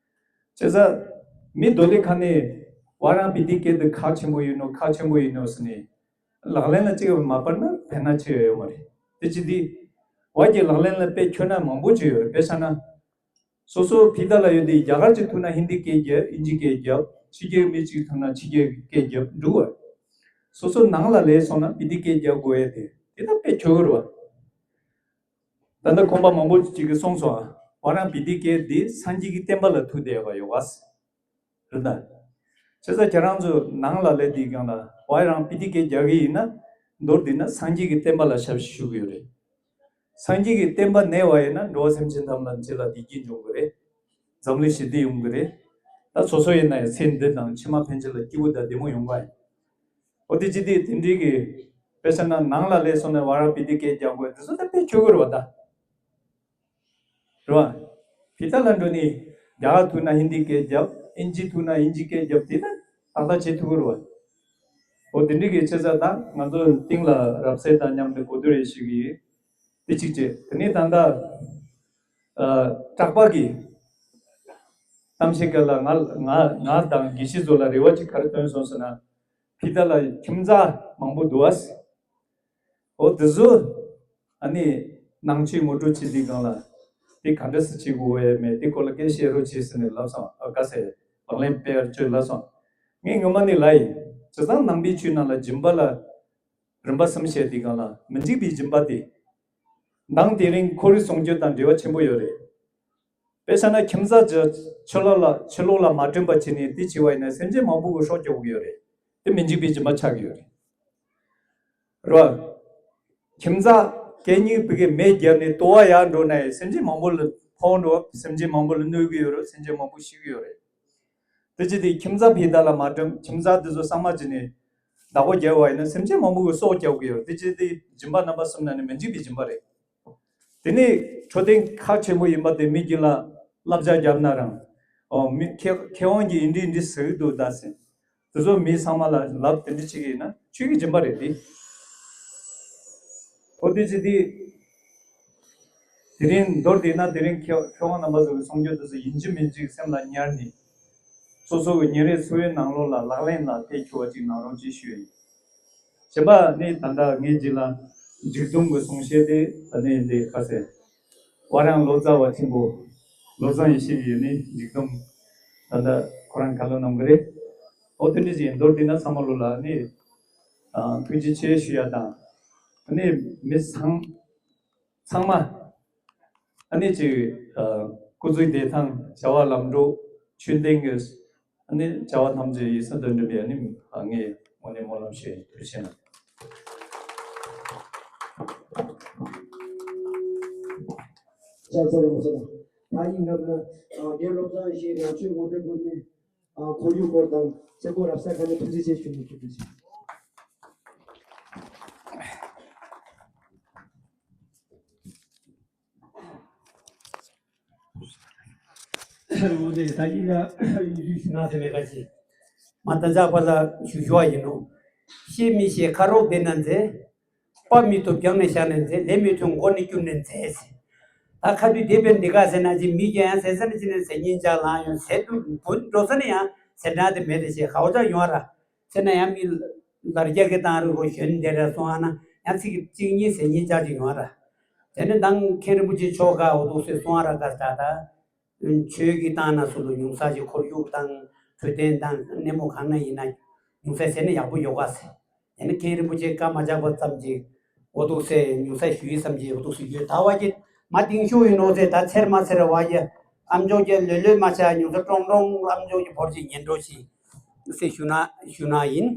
བྱས་ཙང་མི་རྡོ་ལི་ཁ་ནས་བ་རང་བི་ཏི་སྐད་འདི་ཁག་ཆེན་པོ་ཡིན་ནོ་ཁག་ཆེན་པོ་ཡིན་ནོ་ཟེར་ནས་ལག་ལེན་ལ་གཅིག་མ་སྤར་ན་ཕན་ན་ཆེ་ཡོད་ཡོད་མ་རེད། དེ་ཅི་འདི་བ་གི་ལག་ལེན་ལ་དཔེ་ཁྱོད་ན་མང་པོ་ཅིག་ཡོད་རེད། དཔེ་ཆ་ན། སོ་སོ་ཕྱི་རྒྱལ་ལ་ཡོད་དུས་རྒྱ་གར་གཅིག་ཐུག་ན་ཧིན་དི་སྐད་རྒྱབ། ཨིན་ཇི་སྐད་རྒྱབ། ཕྱི་རྒྱལ་མི་གཅིག་ཐུག་ན་ཕྱི་རྒྱལ་སྐད་རྒྱབ་འགྲོ་བ། སོ་སོ་ནང་ལ་སླེབས་སོང་ན་བི་ཏི་སྐད་རྒྱབ་དགོས་ཡ་དེ་དེ་ད་དཔེ་ཁྱོ་ག་རེད་བ། ད་ལྟ་ཁོམ་པ་མང་པོ་ཅིག་གིས་གསུངས་སོང་ཨ། བ་རང་བི་ཏི་སྐད་འདི་སངས་རྒྱས་ཀྱི་བསྟན་པ་ལ་ཐུག་བསྡད་ཡོད་པ་ཡོད་བ། རེད་ད། བྱས་ཙང་ཁྱེད་རང་ཚོ་ནང་ལ་སླེབས་དུས་སྒང་ལ་བ་རང་བི་ཏི་སྐད་རྒྱག་གི་ཡིན་ན། མདོར་བསྡུས་ན་སངས་རྒྱས་ཀྱི་བསྟན་པ་ལ་ཞབས་ཕྱི་ཞུ་གི་ཡོད་རེད། སངས་རྒྱས་ཀྱི་བསྟན་པ་གནས་པ་ཡིན་ན་འགྲོ་བ་སེམས་ཅན་ཐམས་ཅད་ལ་བདེ་སྐྱིད་འབྱུང་གི་རེད། འཛམ་གླིང་ཞི་བདེ་ཡོང་གི་རེད། ད་སོ་སོ་ཡིན་ན་ཡང་ཚེ་འདི་དང་ཕྱི་མ་ཕན་ཆད་ལ་སྐྱིད་པོ་དང་བདེ་མོ་ཡོང་གི་ཡིན། འོ་དེ་ཅི་སྟེ་དེ་འདྲའི་གི་དཔེ་ཆ་ན་ནང་ལ་སླེབས་སོང་ནས་བ་རང་བི་ཏི་སྐད་རྒྱག་དགོས་དེ་ཚོ་ད་དཔེ་ཁྱོ་ག་རེད་བ་ད། རེད་བ། བི་ཏ་ལ་འགྲོ་ནི་རྒྱ་གར་ཐུག་ན་ཧིན་དི་སྐད་རྒྱབ། ཨིན་ཇི་ཐུག་ན་ཨིན་ཇི་སྐད་རྒྱབ། དེ་ན་ཏག་ཏག་བྱེད་ཐུབ་ཀྱི་རེད་བ། འོ་དེ་འདྲའི་གི་བྱས་ཙང་ད་ང་ཚོ་སྟེང་ལ་རབ་གསལ་དང་མཉམ་དུ་གོ་བསྡུར་རེ་ཞུ་གི་ཡིན། དེ་གཅིག་བྱས། དེ་ནས་ད་ལྟ་ཨ་གྲགས་པ་གི་གཏམ་བཤད་སྐབས་ལ་ང་ང་ང་དང་དགེ་བཤེས་ཚོ་ལ་རེ་བ་ཅིག་ག་རེ་བཏོན་སོང་ཟེར་ན། བི་ཏ་ལ་ཁྱིམ་ཚང་མང་པོ་འདུག་ཨ། འོ་དེ་ཚོ་ཨ་ནི་ནང་ཆོས་ངོ་སྤྲོད་བྱེད་དུས་སྒང་ལ་དེ་ག་འདྲ་སེ་བྱེད་དགོས་ཡོད་མེད་དེ་སྐོར་ལ་སྐད་བཤད་རོགས་བྱེད་ཟེར་ནས་ལབ་སོང་། ཨ་ག་ཟེ་ལག་ལེན་སྤེལ་བར་བྱོས་ལབ་སོང་། ངས་ངོ་མ་ནི་ལབ་ཡིན། བྱས་ཙང་ནང་པའི་ཆོས་ནང་ལ་སྦྱིན་པ་ལ་རིམ་པ་གསུམ་བཤད་དུས་སྒང་ལ་མི་འཇིགས་པའི་སྦྱིན་པ་དེ་མདང་དེ་རིང་ཁོར་ཡུག་སྲུང་སྐྱོབ་དང་འབྲེལ་བ་ཆེན་པོ་ཡོད་རེད། དཔེ་བཞག་ན་ཁྱིམ་ཚང་ཅིག་ཕྱི་ལོགས་ལ་ཕྱི་ལོགས་ལ་མ་བསྐྲུན་པ་བྱས་ནས་དེ་བྱས་པ་ཡིན་ན་སེམས་ཅན་མང་པོ་གི་སྲོག་སྐྱོབ་ཀྱི་ཡོད་རེད། དེ་མི་འཇིགས་པའི་སྦྱིན་པ་ཆགས་ཀྱི་ཡོད་རེད། རེད་བ། ཁྱིམ་ཚང་གད་སྙིགས་ཕ་གིར་མེ་བརྒྱབ་ནས་དུ་བ་ཡར་འགྲོ་ན་ཡང་སེམས་ཅན་མང་པོ་ལ་ཕོག་འགྲོ། སེམས་ཅན་མང་པོ་ལ་གནོད་ཀྱི་ཡོད་རེད། སེམས་ཅན་མང་པོ་ཤི་གི་ཡོད་རེད། དེ་ཅི་སྟེ་ཁྱིམ་ཚང་བི་ཏ་ལ་མ་བསྐྲུན། ཁྱིམ་ཚང་དེ་ཚོ་གཙང་མ་བྱས་ནས་བདག་པོ་རྒྱབ་པ་ཡིན་ན་སེམས་ཅན་མང་པོ་གི་སྲོག་སྐྱོབ་ཀྱི་ཡོད་རེད། དེ་ཅི་སྟེ་སྦྱིན་པ་རྣམ་པ་གསུམ་ནང་ནས་མི་འཇིགས་པའི་སྦྱིན་པ་རེད། དེ་ནས་འཕྲོད་བསྟེན་ཁག་ཆེན་པོ་ཡིན་པ་དེ་མི་གཅིག་ལ་བསླབ་བྱ་བརྒྱབ་ན་རང་། ཨོ་མི་མཁས་མཁས་དབང་གིས་འདི་འདྲ་འདི་ཟེར་གྱི་འདུག་ད་ཟེར། དེ་ཚོ་མི་ཚང་མ་ལ་ལབ་དེ་འདྲ་བྱེད་ཀྱི་ཡིན་ན་ཆོས་ཀྱི་སྦྱིན་པ་རེད་དེ། ཨོ་དེ་ཅི་སྟེ། དེ་རིང་མདོར་བསྡུས་ན་དེ་རིང་མཁས་མཁས་དབང་རྣམ་པ་ཚོ་གི་གསུང་རྒྱུན་དེ་ཚོ་ཡིན་གཅིག་མིན་གཅིག་སེམས་ལ་ཉར་ནས། སོ་སོ་གི་ཉིན་རེའི་འཚོ་བའི་ནང་ལོགས་ལ་ལག་ལེན་ལ་ཐེག་ཆོག་པ་ཅིག་གནང་རོགས་ཅེས་ཞུས་ཡིན། གཞན་པ་ནི་ད་ལྟ་ངའི་རྗེས་ལ་འཇིགས་གདུང་གི་གསུང་བཤད་དེ་ད་ནི་འདི་ཁ་ཟེར། བ་རང་ལོ་ཙཱ་བ་ཆེན་པོ་བློ་བཟང་ཡེ་ཤེས་ཀྱིས་ནི་འཇིགས་གདུང་ད་ལྟ་ཁོ་རང་བཀའ་སློབ་གནང་གི་རེད། ཨོ་དེ་འདྲ་ཅིག་མདོར་བསྡུས་ན་ཚང་མ་ལོ་ལ་ནི་ཨ་ཐུགས་རྗེ་ཆེ་ཞུ་ཡ་དང་། ནི་མི་ཚང་ཚང་མ་ཨ་ནི་ཅིག་ཨ་སྐུ་གཟུགས་བདེ་ཐང་། བྱ་བ་ལམ་འགྲོ། ཆོས་ལྡན་གྱི་ཨ་ནི་བྱ་བ་ཐམས་ཅད་ཡིད་སེམས་དང་འགྲིག་པའི་ཨ་ནི་ཨ་ངས་དངོས་གནས་སྨོན་ལམ་ཞུ་ཡིན། ཐུགས་རྗེ་ཆེ་གནང་། ལྕགས་ཚ་རིན་པོ་ཆེ་དང་། ད་ཡིན་ནམ་ན་རྒན་བློ་བཟང་ཡེ་ཤེས་ནང་ཆོས་ངོ་སྤྲོད་སྐོར་ནས་ཁོར་ཡུག་སྐོར་དང་སེ་གོལ་རབ་གསལ་ཁ་ནས་ཐུགས་རྗེ་ཆེ་ཞུ་ནས་ཞུ་རྒྱུ་ཞིག་འོ་དེ་ད་ཡིན་ན་ཡིན་ཞུས་ན་དེ་མེད་ཀ་ཅི། མ་ད་ཅག་པ་ལ་ཞུ་ཞུ་བ་ཡིན་ནོ། ཤེས་མི་ཤེས་ཁ་རོག་བསྡད་ན་མཛེས། དཔའ་མི་ཐུབ་རྒྱང་ནས་བཞག་ནས་མཛེས། ལས་མི་ཐུབ་མགོ་ནས་བསྐྱུར་ནས་མཛེས། ད་ཁ་དུས་དེ་བས་འདི་ག་ཟེར་ན་ཅི་མི་རྒྱ་ཡང་ཟེར་ས་ནི་ཅི་ནས་ཟེར་སྙིང་རྗེ་ལངས་ཡོང་ཟེར་དུ་བུ་འགྲོ་ས་ནི་ཡང་ཟེར་འདྲ་དེ་མེད་དེ་ཞེས་ཧའོ་ཅག་ཡོང་ར། ཟེར་ན་ཡང་མི་ལར་རྒྱ་གི་བཏང་རུ་རུ་གཞོན་དེ་ར་སོང་ཨ་ན་ཡང་ཚིག་གཅིག་གཉིས་ཟེར་སྙིང་རྗེ་ཅིག་ཡོང་ར། དེ་ནས་མདང་མཁན་རིན་པོ་ཆེ་མཆོག་ག་འོ་འདུག་སེ་གསུང་བ་ར་ག་ད་ད། ཆོས་ཀྱི་སྟེང་ན་སུ་ལུ་ཉུང་ས་ཅིག་ཁོར་ཡུག་དང་འཕྲོད་བསྟེན་དང་གནས་མོ་གང་ན་ཡིན་ན་ཉུང་ས་ཟེར་ན་ཡག་པོ་ཡོད་ག་ཟེར། དེ་ནས་མཁན་རིན་པོ་ཆེ་བཀའ་མ་བཅག་པ་ཙམ་གྱིས་འོ་འདུག་སེ་ཉུང་ས་ཞུ་ཡི་ཙམ་གྱིས་འོ་འདུག་སེ་ཡོད། ད་བ་གི་མ་ཏིང་ཤོ་ཡིན་ནོ་ཟེར། ད་ཚེར་མ་ཚེར་བ་གི་ཨམ་ཅོག་གི་ལོས་ལོས་མ་ཆ་ཉུང་ས་ཀྲོང་ཀྲོང་ཨམ་ཅོག་གི་བོར་གྱི་ཉན་འགྲོ་ཞིག་སེ་ཞུ་ན་ཞུ་ན་ཡིན།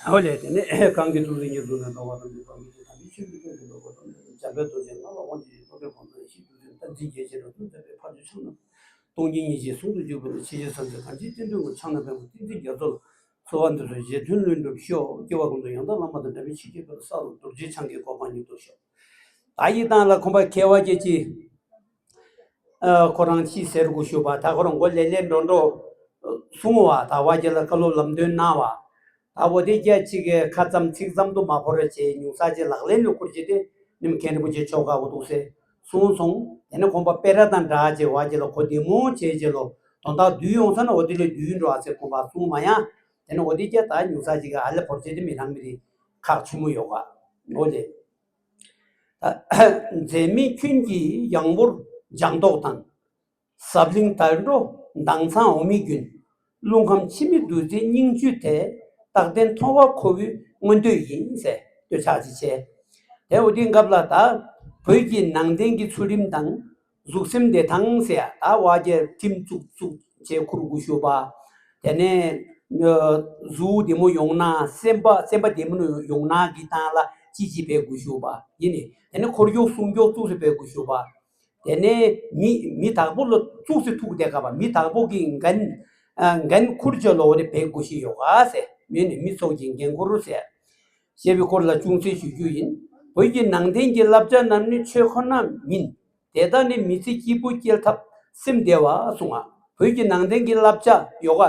ཨོ་ལེ། དེ་ནས་གང་གི་ཐུགས་རྗེ་ཉེར་བཟུང་ནས་འགྲོ་བ་དང་འདུས་པ་མི་བསྐྱོད་དམ་པའི་ཆོས་ཀྱི་སྐུ་ལས་འགྲོ་བ་དང་འདུས་པ་འཇམ་དཔལ་རྡོ་རྗེ་ལྔ་ལ་དབང་བྱེད་ཀྱི་རྡོ་རྗེ་ཕོ་མོ་ཡེ་ཤེས་རྡོ་རྗེ་བསྟན་འཛིན་རྒྱལ་ཆེན་རབ་ཏུ་མཛད་པའི་ཕ་ཆོས་ཕྱག་ན་སྟོང་ཉིད་སྙིང་རྗེ་ཟུང་དུ་འཇུག་པའི་ཆོས་རྗེ་སངས་རྒྱས་གང་ཞིག་བསྟན་དོན་ངོ་། ཕྱག་ན་པདྨོ་བསྟན་འཛིན་རྒྱ་མཚོ་ལ། གསོལ་བ་འདེབས་སོ་རྗེ་མཐུན་ལྷུན་གྲུབ་ཤོག། སྐྱེ་བ་ཀུན་ཏུ་ཡང་དག་བླ་མ་དང་འདྲ་བའི་ཆོས་ཀྱི་དཔལ་ས་ལ་རྡོ་རྗེ་འཆང་གི་གོ་འཕང་མྱུར་ཐོབ་ཤོག། ད་ཡི་དང་ལ་ཁོང་པ་མཁས་པ་སྐྱེ་ཅི། ཨ་ཁོ་རང་ཅི་ཟེར་དགོས་ཞུ་བ། ད་ཁོ་རང་མགོ་ལེ་ལེ་འགྲོ་འགྲོ་གསུང་བ། ད་བ་རྒྱ་ལ་བཀའ་སློབ་ལམ་སྟོན་གནང་བ། ད་འོ་དེ་རྒྱ་གཅིག་གི་ཁ་ཙམ་ཚིག་ཙམ་དུ་མ་བོར་བྱས་ཉུང་ས་ཅིག་ལག་ལེན་ལ་བསྐུར་རྗེས་དེ་ནིམ་མཁན་རིན་པོ་ཆེ་མཆོག་ག་འོ་འདུག་སེ་གསུངས་སོང་། དེ་ནས་ཁོང་པ་སྤེ་ར་དང་འདྲ་བྱས་བ་རྒྱ་ལ་གོ་བདེ་མོ་བྱས་རྗེས་ལོ་དོན་དག་བསྡུས་ཡོང་ས་ན་འོ་དེ་ལས་བསྡུས་འགྲོ་ཨ་ཟེར་ཁོང་པ་གསུངས་མ་ཡང་། དེ་ནས་འོ་དེ་རྒྱ་ད་ཉུང་ས་ཅིག་ག་ཨ་ལེ་བོར་རྗེས་དེ་མི་རང་མི་རིགས་ཁག་ཆེན་མོ་ཡོད་ག་འོ་ལེ། མཛད་མེད་ཁྱོད་ཀྱི་ཡང་བོར་ལྗང་མདོག་དང་། ཟབ་བརླིང་དལ་འགྲོ་མདངས་ཚང་འོ་མའི་རྒྱུན། རླུང་ཁམས་འཆི་མེད་བདུད་རྩིའི་སྙིང་བཅུད་དེ། རྟག་བརྟན་མཐོང་བ་ཁོ་བོའི་མངོན་འདོད་ཡིན་ཟེར་བསྟོད་ཕྱག་ཅིག་བྱས། དེ་འོ་དེའི་སྐབས་ལ་ད་བོད་ཀྱི་ནང་བསྟན་གྱི་ཚུལ་ཁྲིམས་དང་། གཟུགས་སེམས་བདེ་ཐང་ཟེར་ཡ་ད་བ་རྒྱ་ཁྲིམས་བཙུགས་བཙུགས་བྱས་ཁུར་དགོས་ཞུ་བ། དེ་ནས་གཟུགས་བདེ་མོ་ཡོང་ན་སེམས་པ་སེམས་པ་བདེ་མོ་ཡོང་ན་གི་སྟངས་ལ་ཅི་ཅི་འབད་དགོས་ཞུ་བ་ཡིན་ནི། དེ་ནས་ཁོར་ཡུག་སྲུང་སྐྱོབ་བཙུགས་སེ་འབད་དགོས་ཞུ་བ། དེ་ནས་མི་མི་དག་པོ་ལ་བཙུགས་སེ་ཐུག་བསྡད་ག་བ་མི་དག་པོ་གི་འགན་འགན་ཁུར་ཅོ་ལོ་རེ་འབད་དགོས་ཞེས་ཡོད་ག་ཟེར་མི་ནི་མི་ཚོགས་ཀྱི་འགན་ཁུར་ཟེར། ཞེས་པའི་སྐོར་ལ་ཅུང་ཟད་ཞུ་རྒྱུ་ཡིན། བོད་ཀྱི་ནང་བསྟན་གྱི་བསླབ་བྱ་རྣམས་ནི་ཆོས་ཁོ་ན་མིན། དེ་དག་ནི་མི་ཚེ་སྐྱིད་པོ་སྐྱེལ་ཐབས་སེམས་བདེ་བ་གསུང་ང་། བོད་ཀྱི་ནང་བསྟན་གྱི་བསླབ་བྱ་ཡོ་ག་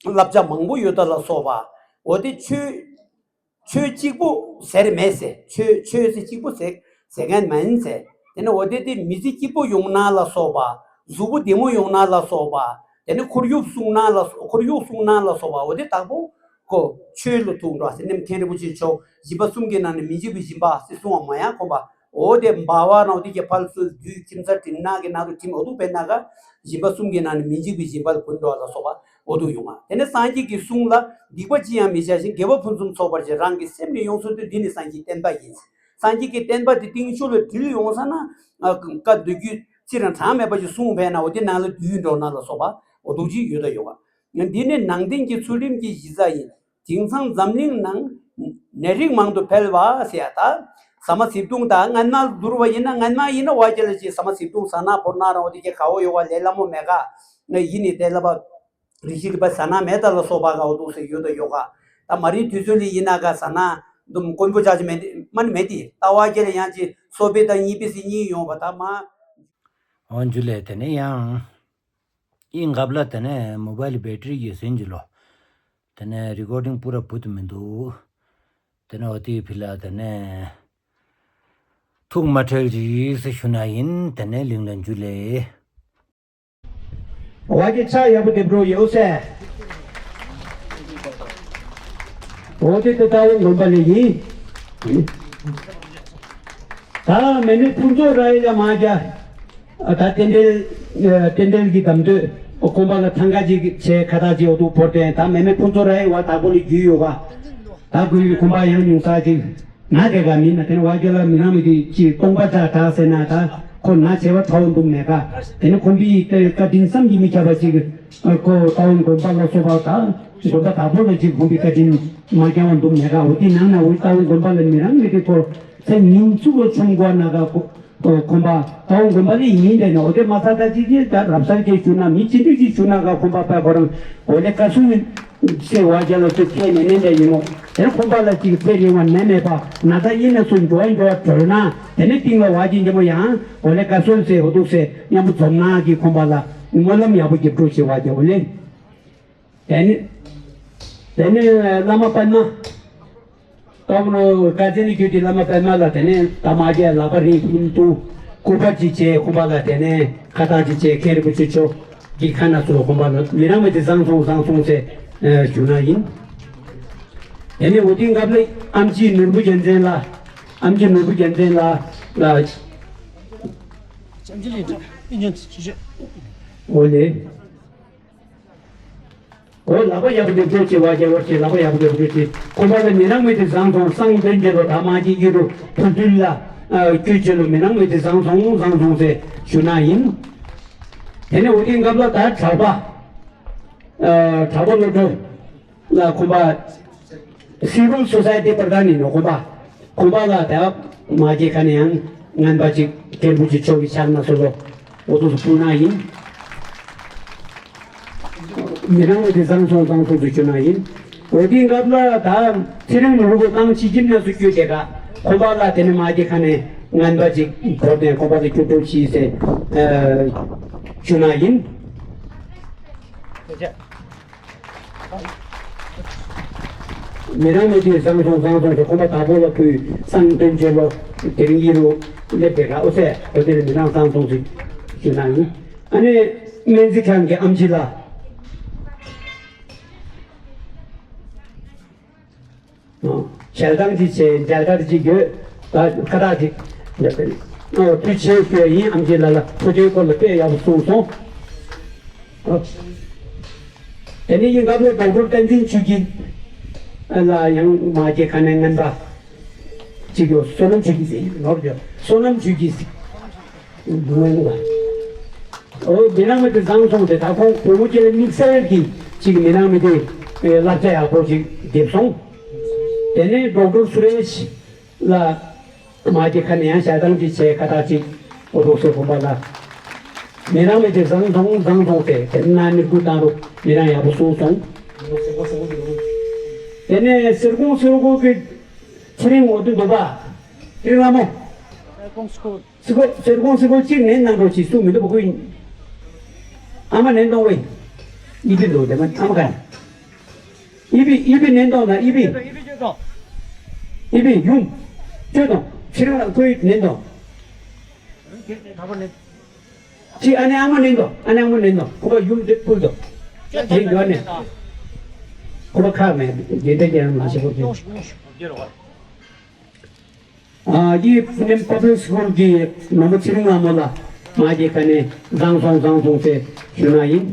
དང་། བསླབ་བྱ་མང་པོ་ཡོད་ད་ལ་སོགས་པ། འོ་དེ་ཆོས་ཆོས་གཅིག་པོ་ཟེར་མེད་ཟེར། ཆོས་ཆོས་ཟེར་གཅིག་པོ་ཟེར་ཟེར་མཁན་མིན་ཟེར། དེ་ནི་འོ་དེ་དེ་མི་ཚེ་སྐྱིད་པོ་ཡོང་ན་ལ་སོགས་པ། གཟུགས་པོ་བདེ་མོ་ཡོང་ན་ལ་སོགས་པ། དེ་ནི་ཁོར་ཡུག་སྲུང་ན་ལ་སོགས་ཁོར་ཡུག་སྲུང་ན་ལ་སོགས་པ་འོ་དེ་དག་པོ། ཁོ་ཆོས་ལ་ཐུག་འགྲོ་ཟེར་ནི་མཁན་རིན་པོ་ཆེ་མཆོག་སྦྱིན་པ་གསུམ་གྱི་ནང་ནས་མི་འཇིགས་པའི་སྦྱིན་པ་ཟེར་གསུང་བ་མ་ཡང་ཁོམ་པ། འོ་དེ་འབའ་བ་ནང་དེ་གི་ཕར་ཚུར་བསྡུས་ཁྱིམ་ཚང་དྲིན་ནག་གི་ནང་དུ་ཁྱིམ་འོ་དུ་བེད་ན་ག་སྦྱིན་པ་གསུམ་གྱི་ནང་ནས་མི་འཇིགས་པའི་སྦྱིན་པ་ལ་བུན་འགྲོ་ལ་སོགས་པ་འོ་དུ་ཡོང་བ། དེ་ནས་སངས་རྒྱས་ཀྱི་གསུང་ལ་སྡིག་པ་ཅི་ཡང་མི་བྱ་ཞིང་དགེ་བ་ཕུན་སུམ་ཚོགས་པར་བྱེད། རང་གི་སེམས་ནི་ཡོངས་སུ་འདུལ། འདི་ནི་སངས་རྒྱས་བསྟན་པ་ཡིན། སངས་རྒྱས་ཀྱི་བསྟན་པ་དེ་རྟིང་ཤུལ་ལ་དྲིལ་ཡོང་ས་ན་བཀའ་མདོ་རྒྱུད་ཚིག་རང་གྲངས་མེད་པ་ཞིག་གསུངས་པས་ན་འོ་དེ་ནང་ལ་བསྡུས་འགྲོ་ན་ལ་སོགས་པ་འོ་དུ་ཅིག་ཡོད་ད་ཡོད་བ། འདི་ནི་ནང་བསྟན་གྱི་ཚུལ་ཁྲིམས་ཀྱི་གཞི་རྩ་ཡིན། དེང་སང་འཛམ་གླིང་ནང་ནད་རིགས་མང་དུ་འཕེལ་བ་ཟེར་ཡ་ད། ཟ་མ་བཟི་བཏུང་ད་སྔན་མ་བསྡུར་བ་ཡིན་ན་སྔན་མ་ཡིན་ན་བ་ཅི་ལ་ཅིག་ཟ་མ་བཟི་བཏུང་ཟ་ན་བོར་ན་རང་འོ་དེ་ཀྱི་ག་བོ་ཡོ་བ་ལས་སླ་མོ་མེད་ག་ཡིན་ནི་དེ་ལ་བ། རི་ཤི་རི་པ་ཟ་ན་མེད་ད་ལ་སོགས་པ་ག་འོ་དུ་ཟེར་ཡོད་ད་ཡོ་ག་ད་མ་རིང་དུས་ཚོད་ལ་ཡིན་ན་ག་ཟ་ན་འདུམ་དཀོན་པོ་ཅག་ཅི་མེད་དེ་མ་ནི་མེད་དེ་ལྟ་བ་ཅི་ལ་ཡང་ཅི་སོ་པེ་ད་གཉིས་པེ་སི་གཉིས་ཡོང་བ་ད་མ། འོ་འཇུ་ལེ། དེ་ནས་ཡང་། ཨི་འགབ་ལ་དེ་ནས་མོ་བལ་བེ་ཊི་རི་ཡོད་སེན་གྱི་ལོ། དེ་ནས་རི་ཀོར་ཌིང་པུ་ར་བུད་མི་འདུག་དེ་ནས་འོ་དེའི་ཕི་ལ་དེ་ནས་ཐུགས་མ་ཁྲེལ་ཅིག་ཟེར་ཞུ་ན་ཡིན། དེ་ནས་ལིང་ལ་འཇུ་ལེ། བ་གི་ཆ་ཡག་པོ་དེབ་རོ་ཡོད་སེ། འོ་དེ་དེ་ལྟ་བུ་ངོམ་པ་ལེ་ཡིན། ད་མེ་མེ་ཕུན་ཚོགས་ར་ཡི་ལ་མ་རྒྱ། ད་རྟེན་འབྲེལ་རྟེན་འབྲེལ་གྱི་གདམ་དོད་ཁོམ་པ་ལ་ཐང་ག་ཅིག་བྱས་ཁ་ཐག་ཅིག་འོ་དུ་བོར་ཏེ་ད་མེ་མེ་ཕུན་ཚོགས་ར་ཡི་བ་དག་པོ་ལ་རྒྱུས་ཡོད་ག་ད་དགུ་ཡི་ཁོམ་པ་ཡང་ཉུང་ས་ཅིག་ན་དེ་ག་མིན་ན་དེ་ནི་བ་རྒྱ་ལ་མི་རང་མི་དེ་ཅིག་སྟོང་པ་ཆ་དྲག་ཟེར་ན་ད་ཁོ་ན་བྱེ་བ་ཐའོ་འདུག་མེད་ག་དེ་ནི་ཁོམ་པའི་བཀའ་དྲིན་བསམ་གྱིས་མི་ཁྱབ་པ་ཅིག་ཁོ་ཏའོ་དགོན་པ་ལ་སོགས་པ་ད་དགོན་པ་དག་པོ་ལ་ཅིག་ཁོམ་པའི་བཀའ་དྲིན་མ་ཁྱབ་པ་འདུག་མེད་ག་འོ་དེ་ནང་ན་འོ་ཏའོ་དགོན་པ་ལ་མི་རང་མི་དེ་ཁོ་ཚེ་ཉིན་ཚུགས་ལ་ཆུང་གོ་ན་ག་ཁོ། ཁོམ་པ་ཏའོ་དགོན་པ་ལས་ཡིན་དེ་ནི་འོ་དེ་མ་ས་ད་ཅི་ཅི་ད་རབ་གསར་གྱི་ཞུ་ན་མི་ཅི་འདྲ་ཅིག་ཞུ་ན་ག་ཁོམ་པ་པ་ཁོ་རང་འོ་ལེ་ཀ་སུ་ཡིན་ཚེ་བ་རྒྱ་ལ་ཚུ་ཁས་ནས་ནན་དེ་ཡིན་ནོ། དེ་ཁོམ་པ་ལ་ཅིག་ཚེ་རིང་བ་ནད་མེད་པ་ན་ད་ཡིན་ན་སུ་འགྲོ་འགྲོ་གྲོལ་ན་དེ་ནི་སྟིང་ལ་བ་ཅི་འཇམ་པོ་ཡང་འོ་ལེ་ཀ་སུ་ཚེ་འོ་འདུག་སེ་མཉམ་པོ་འཛོམས་ན་གི་ཁོམ་པ་ལ་སྨོན་ལམ་ཡག་པོ་རྒྱབ་འགྲོ་ཞེས་བ་རྒྱ་འོ་ལེ། དེ་ནི་དེ་ནི་བླ་མ་པདྨ། ད་བུ་ནོ་བཀའ་བཙན་ནས་ཁྱོད་ཀྱི་བླ་མ་པདྨ་ལ་དེ་ནས་ད་མ་རྒྱལ་ལག་པ་རིང་ཕུན་དུ་སྐུ་པར་ཅིག་བྱས་ཁོ་པ་ལ་དེ་ནས་ཁ་བཏགས་ཅིག་བྱས་མཁན་རིན་པོ་ཆེ་མཆོག་གི་ཁ་ན་ཚོ་ཁོ་པ་ལ་མི་རང་མི་དེ་བཟང་སོང་བཟང་སོང་ཟེར་ཞུ་ན་ཡིན། དེ་ནས་འོ་དེའི་སྐབས་ལ་ཨམ་ཆི་ནོར་བུ་རྒྱལ་མཚན་ལ་ ཨམ་ཆི་ནོར་བུ་རྒྱལ་མཚན་ལགས་ལ། ཨམ་ཆི་ལགས་ཨིན་ཇོན་ཆི་ཆི། འོ་ལེ། འོ་ལགས་པ་ཡག་པོ་འདུག་སྤྲོ་ཆེ་བ་རྒྱལ་བར་ཆེ་ལགས་པ་ཡག་པོ་འདུག་སྤྲོ་ཆེ། ཁོང་པ་ལ་མི་རང་མི་དེ་བཟང་སོང་སང་དོན་རྒྱལ་ལོ་ད་མ་གི་ཡུ་རུ་ཕུ་ཐུལ་ལ་སྐྱོད་ཆེ་ལོ་མི་རང་མི་དེ་བཟང་སོང་བཟང་སོང་ཟེར་ཞུ་ན་ཡིན། དེ་ནས་འོ་དེ་སྐབས་ལ་ད་གྲགས་པ། ཨ། གྲགས་པ་བློ་གྲོས་ལ་ཁོང་པ་Civil Society President ཡིན་ནོ། ཁོང་པ་ཁོང་པ་ལ་ད་མ་སྐྱེས་ཁ་ནས་ཡང་ངན་པ་ཅིག་སྐད་འབུ་ཅིག་ཆོག་གི་ཆགས་ན་སོ་སོ་འོ་ཐུག་སུ་སྤུ་ན་ཡིན། མི་རང་བའི་དེ་བཟང་སོང་བཟང་སོང་དུ་ཞུ་ན་ཡིན། འོ་དེའི་སྐབས་ལ་ད་ཚེ་རིང་ནོར་བུ་ཏང་ཕྱི་ཁྱིམ་ནས་སུ་བསྐྱོད་དེ་ག་ཁོང་པ་ལ་དེ་ནས་མ་སྐྱེས་ཁ་ནས་ངན་པ་ཅིག་བོར་ནས་ཁོང་པ་ལ་སྐྱོབ་སྐྱོབ་ཤིས་ཟེར་ཞུ་ན་ཡིན། མི་རང་མི་དེ་བཟང་སོང་བཟང་སོང་དུ་ཁོང་པ་དྭགས་པོ་ལ་ཕུལ། སང་དོན་ཆེ་ལོ་དེ་རིང་ཡིན་རུང་སླེབས་པའི་ར་ཨོ་སེ་འོ་དེ་ནས་མི་རང་བཟང་སོང་ཟིག་ཞུ་ན་ཡིན། ཨ་ནི་སྨན་རྩིས་ཁང་གི་ཨམ་ཆི་ལགས། ཞལ་ཐང་ཅིག་བྱས་མཇལ་ཁ་ཅིག་ཡོད། ད་ཁ་བཏགས་ཅིག་འདི་ཨོ་ཐུགས་རྗེ་ཆེ་ཞུ་ཡ་ཡིན། ཨམ་ཆི་ལགས་ལ་ཐུགས་རྗེ་སྐོར་ལ་དཔེ་ཡག་པོ་གསུངས་སོང་། ཨོ། དེ་ནས་ཡིན་སྐབས་ལ་ཌོག་ཊར་བསྟན་འཛིན་ཆོས་སྐྱིད་ལ་ཡང་མ་སྐྱེས་ཁ་ནས་ངན་པ་ཅིག་ཡོད། བསོད་ནམས་ཆོས་སྐྱིད་ཟེར་ཡིན་ནོར་ཡོད། བསོད་ནམས་ཆོས་སྐྱིད་ཟེར། འོ་མི་རང་མི་དེ་བཟང་སོང་དེ་ད་ཁོང་བུ་མོ་ཁྱེད་ལ་དམིགས་བསལ་གྱི་ཅིག་མི་རང་མི་དེ་བསླབ་བྱ་ཡག་པོ་ཅིག་འདེབས་སོང་། དེ་ནས་ཌོག་ཊར་སུ་རེཤ་ལ་མ་གི་ཁ་ནས་ཡང་ཞལ་ཐང་ཅིག་བྱས་ཁ་བཏགས་ཅིག་འོ་རོགས་སེ་ཁོང་པ་ལ་མི་རང་མི་དེ་བཟང་སོང་བཟང་སོང་དེ་དེ་ན་ནི་སྐུ་བཏང་རོགས་མི་རང་ཡག་པོ་གསུངས་སོང་། དེ་ནས་སེར་ཀོང་སེར་ཀོང་གི་ཚེ་རིང་ངོ་དུ་འདུག་པ། ཚེ་རིང་ལྷ་མོ། སེར་ཀོང་སེར་ཀོང་། སི་ཀོ་སི་ཀོ་གཅིག་ནན་གནང་རོགས་གྱིས་སུ་མི་འདུག་པ་ཁོས། ཨ་མ་ནན་གཏོང་བས། ཨི་བི་འདུག་དེ་མ་ཨ་མ་ག་ཨི་བི་ཨི་བི་ནན་གཏོང་ན་ཨི་བི། ཨི་བི་ཡུམ། ཅོ་དང་ཕྱི་རང་ལ་ཁོས་ནན་གཏོང་། ཅི་ཨ་ནེ་ཨ་མ་ནན་གཏོང་ཨ་ནེ་ཨ་མ་ནན་གཏོང་ཁོ་པ་ཡུམ་དེ་ཕུལ་དང་། དེ་འགྲོ་ནས། ཁོ་པ་ཁག་མེད་དེ་འདྲ་རྒྱལ་མ་བྱེད་ཁོ་ཚོས། ཨ་ཡི་ཕུ་ནེམ་པབ་ལིག་སི་ཀུལ་གྱི་ནོར་བུ་ཚེ་རིང་ལྷ་མོ་ལ་མ་གི་ཁ་ནས་བཟང་སོང་བཟང་སོང་ཟེར་ཞུ་ན་ཡིན།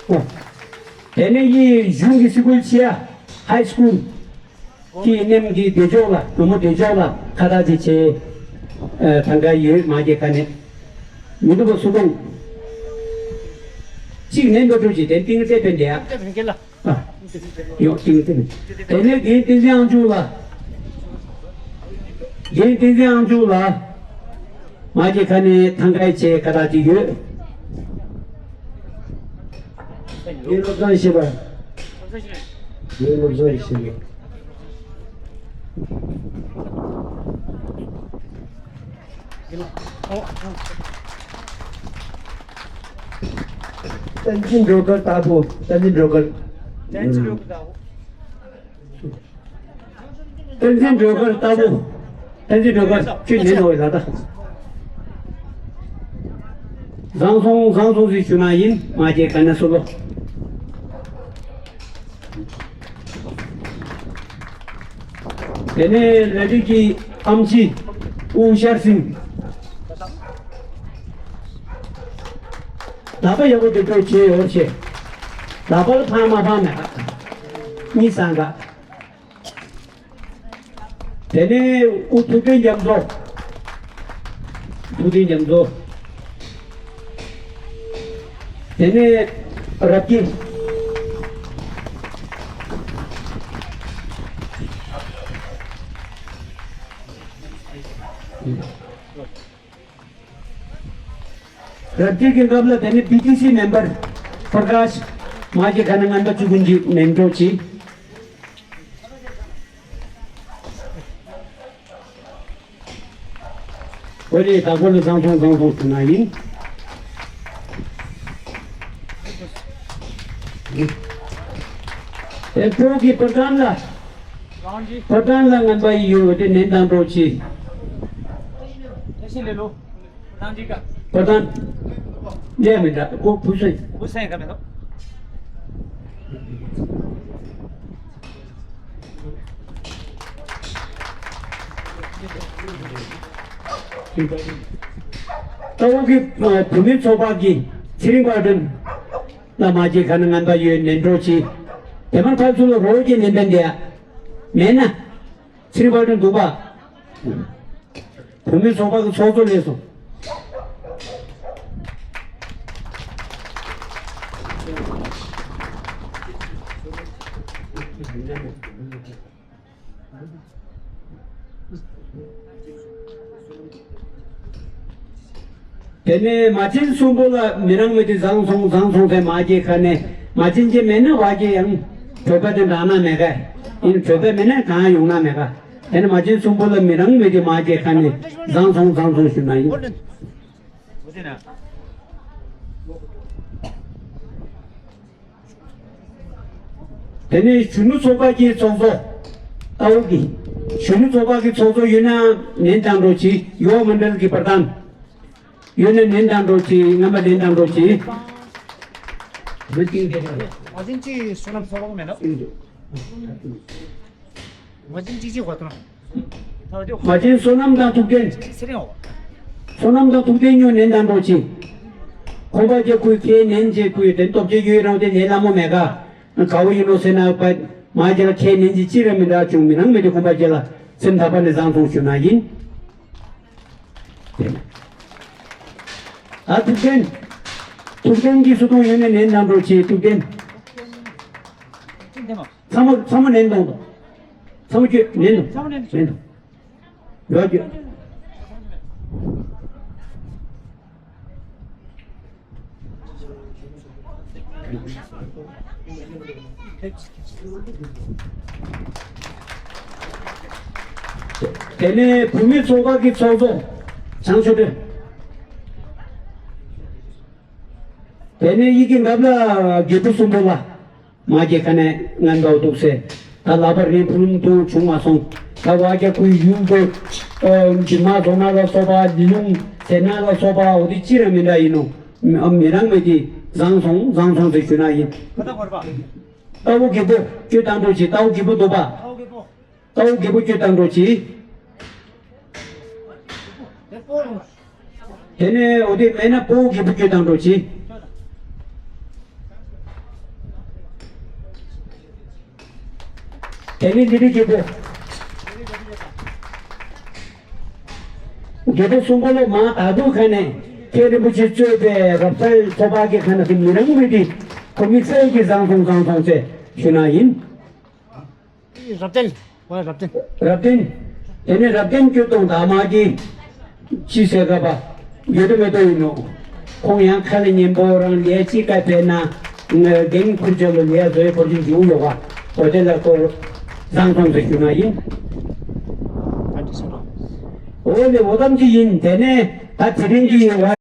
ཨོ། དེ་ནས་ཡི་གཞུང་གི་སི་ཀུལ་ཆེ་ཡ་ཧའི་སི་ཀུལ་གྱི་ནེམ་གྱི་བདེ་མཆོག་ལ་ནོར་བུ་བདེ་མཆོག་ལ་ཁ་བཏགས་ཅིག་བྱས། ཨ་ཐང་ག་ཡོད་མ་གི་ཁ་ནས་མི་འདུག་པ་སུ་གཏོང་། གཅིག་ནས་འགྲོ་ཐུབ་ཅིག་དེ་ཏིང་རྩེ་པན་དེ་ཡ། ཡོད་ཅིང་ཏིང་། དེ་ནས་རྒན་བསྟན་འཛིན་ཨང་ཅུ་ལ། རྒན་བསྟན་འཛིན་ཨང་ཅུ་ལ། མ་གི་ཁ་ནས་ཐང་གའི་ཆེ་ཁ་བཏགས་ཅིག་ཡོད། རྒན་བློ་བཟང་ཤེས་པ། རྒན་བློ་བཟང་ཤེས་པ། བསྟན་འཛིན་སྒྲོལ་དཀར་ལྟ་བུ། བསྟན་འཛིན་སྒྲོལ་དཀར། བསྟན་འཛིན་སྒྲོལ་དཀར། བསྟན་འཛིན་སྒྲོལ་དཀར་ལྟ་བུ། བསྟན་འཛིན་སྒྲོལ་དཀར་ཁྱོད་ཉན་འགྲོ་བའི་ལ་ད། བཟང་སོང་བཟང་སོང་ཟིག་ཞུ་ན་ཡིན་མ་སྐྱེས་ག་ན་སུ་ལོ། དེ་ནས་ལ་རིགས་ཀྱི་ཨམ་ཆི་དབུ་ཤར་སིང་། ལག་པ་ཡག་པོ་འདུག་སྤྲོ་ཆེ་ཡོད་ཆེ། ལག་པ་ལ་ཕང་མ་ཕང་མེད་ཨ། གཉིས་སང་ག་དེ་ནས་དབུ་ཐུགས་རྟེན་རྒྱ་མཚོ། ཐུགས་རྟེན་རྒྱ་མཚོ། དེ་ནས་རབ་ཀྱི། རབ་རྒྱས་ཀྱི་སྐབས་ལ་དེ་ནི་བི་ཏི་སི་མེམ་བར་པར་ཀཱཤ་མ་གི་ཁ་ན་ངན་པ་བཅུ་དགུ་འཇིག་མེམ་འགྲོ་ཅི། འོ་རེད་ད་གོ་ལ་བཟང་སོང་བཟང་སོང་ཟེར་ན་ཡིན། དེ་ཕྲུག་གི་པར་ཏན་ལ། པར་ཏན་ལ་ངན་པ་ཡི་ཡོད་དེ་ནན་དང་འགྲོ་ཅི། པར་ཏན། ལས་མི་འདྲ་ཁོ་བུ་སེང་། བུ་སེང་ག་མེད་དོ། ཏ་བོ་གི་བུད་མེད་ཚོགས་པ་གི་ཚེ་རིང་དཔལ་སྒྲོན་ལ་མ་བརྗེད་ཁ་ནས་རྔན་པ་ཡོད་ནན་འགྲོ་བྱེད། དེ་མར་ཕར་ཚུར་ལ་རོགས་ཀྱི་ནན་པན་འདི་ཡ་མེད་ན། ཚེ་རིང་དཔལ་སྒྲོན་འདུག་པ། བུད་མེད་ཚོགས་པ་གི་ཚོགས་གཙོ་ལས་སོ། དེ་ནས་མ་བྱན་གསུམ་པོ་ལ་མི་རང་མི་དེ་བཟང་སོང་བཟང་སོང་ཟེར་མ་བརྗེད་ཁ་ནས། མ་བྱན་གྱི་མེད་ན་བ་གྱི་ཡང་བོད་པ་དེ་འདྲ་ན་མེད་ག། ཡིན་བོད་པ་མེད་ན་གང་ཡོང་ན་མེད་ག། དེ་ནས་མ་བྱན་གསུམ་པོ་ལ་མི་རང་མི་དེ་མ་བརྗེད་ཁ་ནས་བཟང་སོང་བཟང་སོང་ཞུ་ན་ཡིན། དེ་ནས་གཞོན་ནུ་ཚོགས་པ་གི་ཚོགས་གཙོ། ཏའོ་གི། གཞོན་ནུ་ཚོགས་པ་གི་ཚོགས་གཙོ་ཡོད་ན་ནན་དང་འགྲོ་ཆི། ཡོ་མན་ཌལ་གི་པར་དང་། ཡོད་ན་ནན་དང་འགྲོ་ཆི། རྔན་པ་ནན་དང་འགྲོ་ཆི། མ་བྱན་གྱི་བསོད་ནམས་ཚོགས་པ་མེད་ན། མ་བྱན་གཅིག་གཅིག་གོ་ཐོང་། མ་བྱན་བསོད་ནམས་དང་ཐུབ་བསྟན། ཚེ་རིང་འོ། བསོད་ནམས་དང་ཐུབ་བསྟན་ཉོ་ནན་དང་འགྲོ་ཆི། ཁོང་པ་རྒྱལ་ཁུལ་ཁའི་ནན་རྗེ་ཁུལ་དེ་སྟོབས་ཆེ་ཡོད་རང་དེ་ནན་ལ་མོ་མེད་ག། ག་བོ་ཡིན་ནོ་ཟེར་ན་པ། མ་རྒྱལ་ཁའི་ནན་གྱི་ཅི་ར་མི་འདྲ་བྱུང་མི་རང་མི་དེ་ཁོང་པ་རྒྱལ་ལ་སེམས་ཐག་པ་ནས་བཟང་སོང་ཞུ་ན་ཡིན། ཨ་ཐུབ་བསྟན། ཐུབ་བསྟན་གྱི་སུ་གཏོང་ཡོད་ནས་ནན་དང་འགྲོ་ཆི་ཐུབ་བསྟན། ཚང་མ་ཚང་མ་ནན་གཏོང་དང་། ཚང་མ་ཁྱོད་ནན་གཏོང་། ཚང་མ་ནན་གཏོང་། ནན་གཏོང་། ཡོད་ཁྱོད། དེ་ནས་བུད་མེད་ཚོགས་པ་གི་ཚོགས་གཙོ་བྱང་ཆུབ་སྒྲོལ། དེ་ནས་ཡི་གེ་འདབ་ལ་རྒྱལ་པོ་གསུམ་པོ་ལ། མ་སྐྱེས་ཁ་ནས་ངན་པ་འདུག་ཟེར། ད་ལག་པ་རིང་ཕུ་ལུང་ཐུང་བྱུང་མ་སོང་། ད་བ་རྒྱ་ཁུལ་ཡུལ་དུ། འཇིགས་མ་རྫོང་ན་ལ་སོགས་པ་ལི་ལུང་ཟེར་ན་ལ་སོགས་པ་འོ་དེ་ཅི་ར་མི་འདྲ་ཡིན་ནོ། མི་རང་མི་དེ་བཟང་སོང་བཟང་སོང་ཟེར་ཞུ་ན་ཡིན། ཏའོ་རྒྱལ་པོ་ཁྱོད་བཏང་འགྲོ་ཆི། ཏའོ་རྒྱལ་པོ་འདུག་པ། ཏའོ་རྒྱལ་པོ་ཁྱོད་བཏང་འགྲོ་ཆི། དེ་ནས་འོ་དེ་མེད་ན་སྤོ་བོ་རྒྱལ་པོ་ཁྱོད་བཏང་འགྲོ་ཆི། དེ་ནས་འདི་རིགས་རྒྱལ་པོ། རྒྱལ་པོ་གསུམ་པོ་ལོ་མ་ད་དུང་ཁ་ནས་ཁྱེད་རིན་པོ་ཆེ་གཙོས་པའི་རབ་གསལ་ཚོགས་པ་གི་ཁ་ནས་མི་རང་མི་དེ་ཁོ་དམིགས་བསལ་གྱི་བཟང་སོང་བཟང་སོང་ཟེར་ཞུ་ན་ཡིན། རབ་བརྟན། འོ་རབ་བརྟན། རབ་བརྟན། དེ་ནས་རབ་བརྟན་སྐྱོ་གཏོང་དག་མ་གི་ཅི་ཟེར་ག་པ། ཡོད་དོ་མེད་དོ་ཡིན་ནོ། ཁོང་ཡང་ཁ་ལ་ཉན་པོ་རང་ལས་ཅི་ག་བས་ན། འགན་ཁུར་ཅོ་ལ་ལས་བཟོའི་བོར་ཅིག་འཇུག་ཡོད་པ། འོ་དེ་ལ་ཁོ་བཟང་ཐོང་ཟེར་ཞུ་ན་ཡིན། འོ་ལེ་འོ་ཙམ་ཅི་ཡིན། དེ་ནས་ད་དེ་རིང་གི་བ།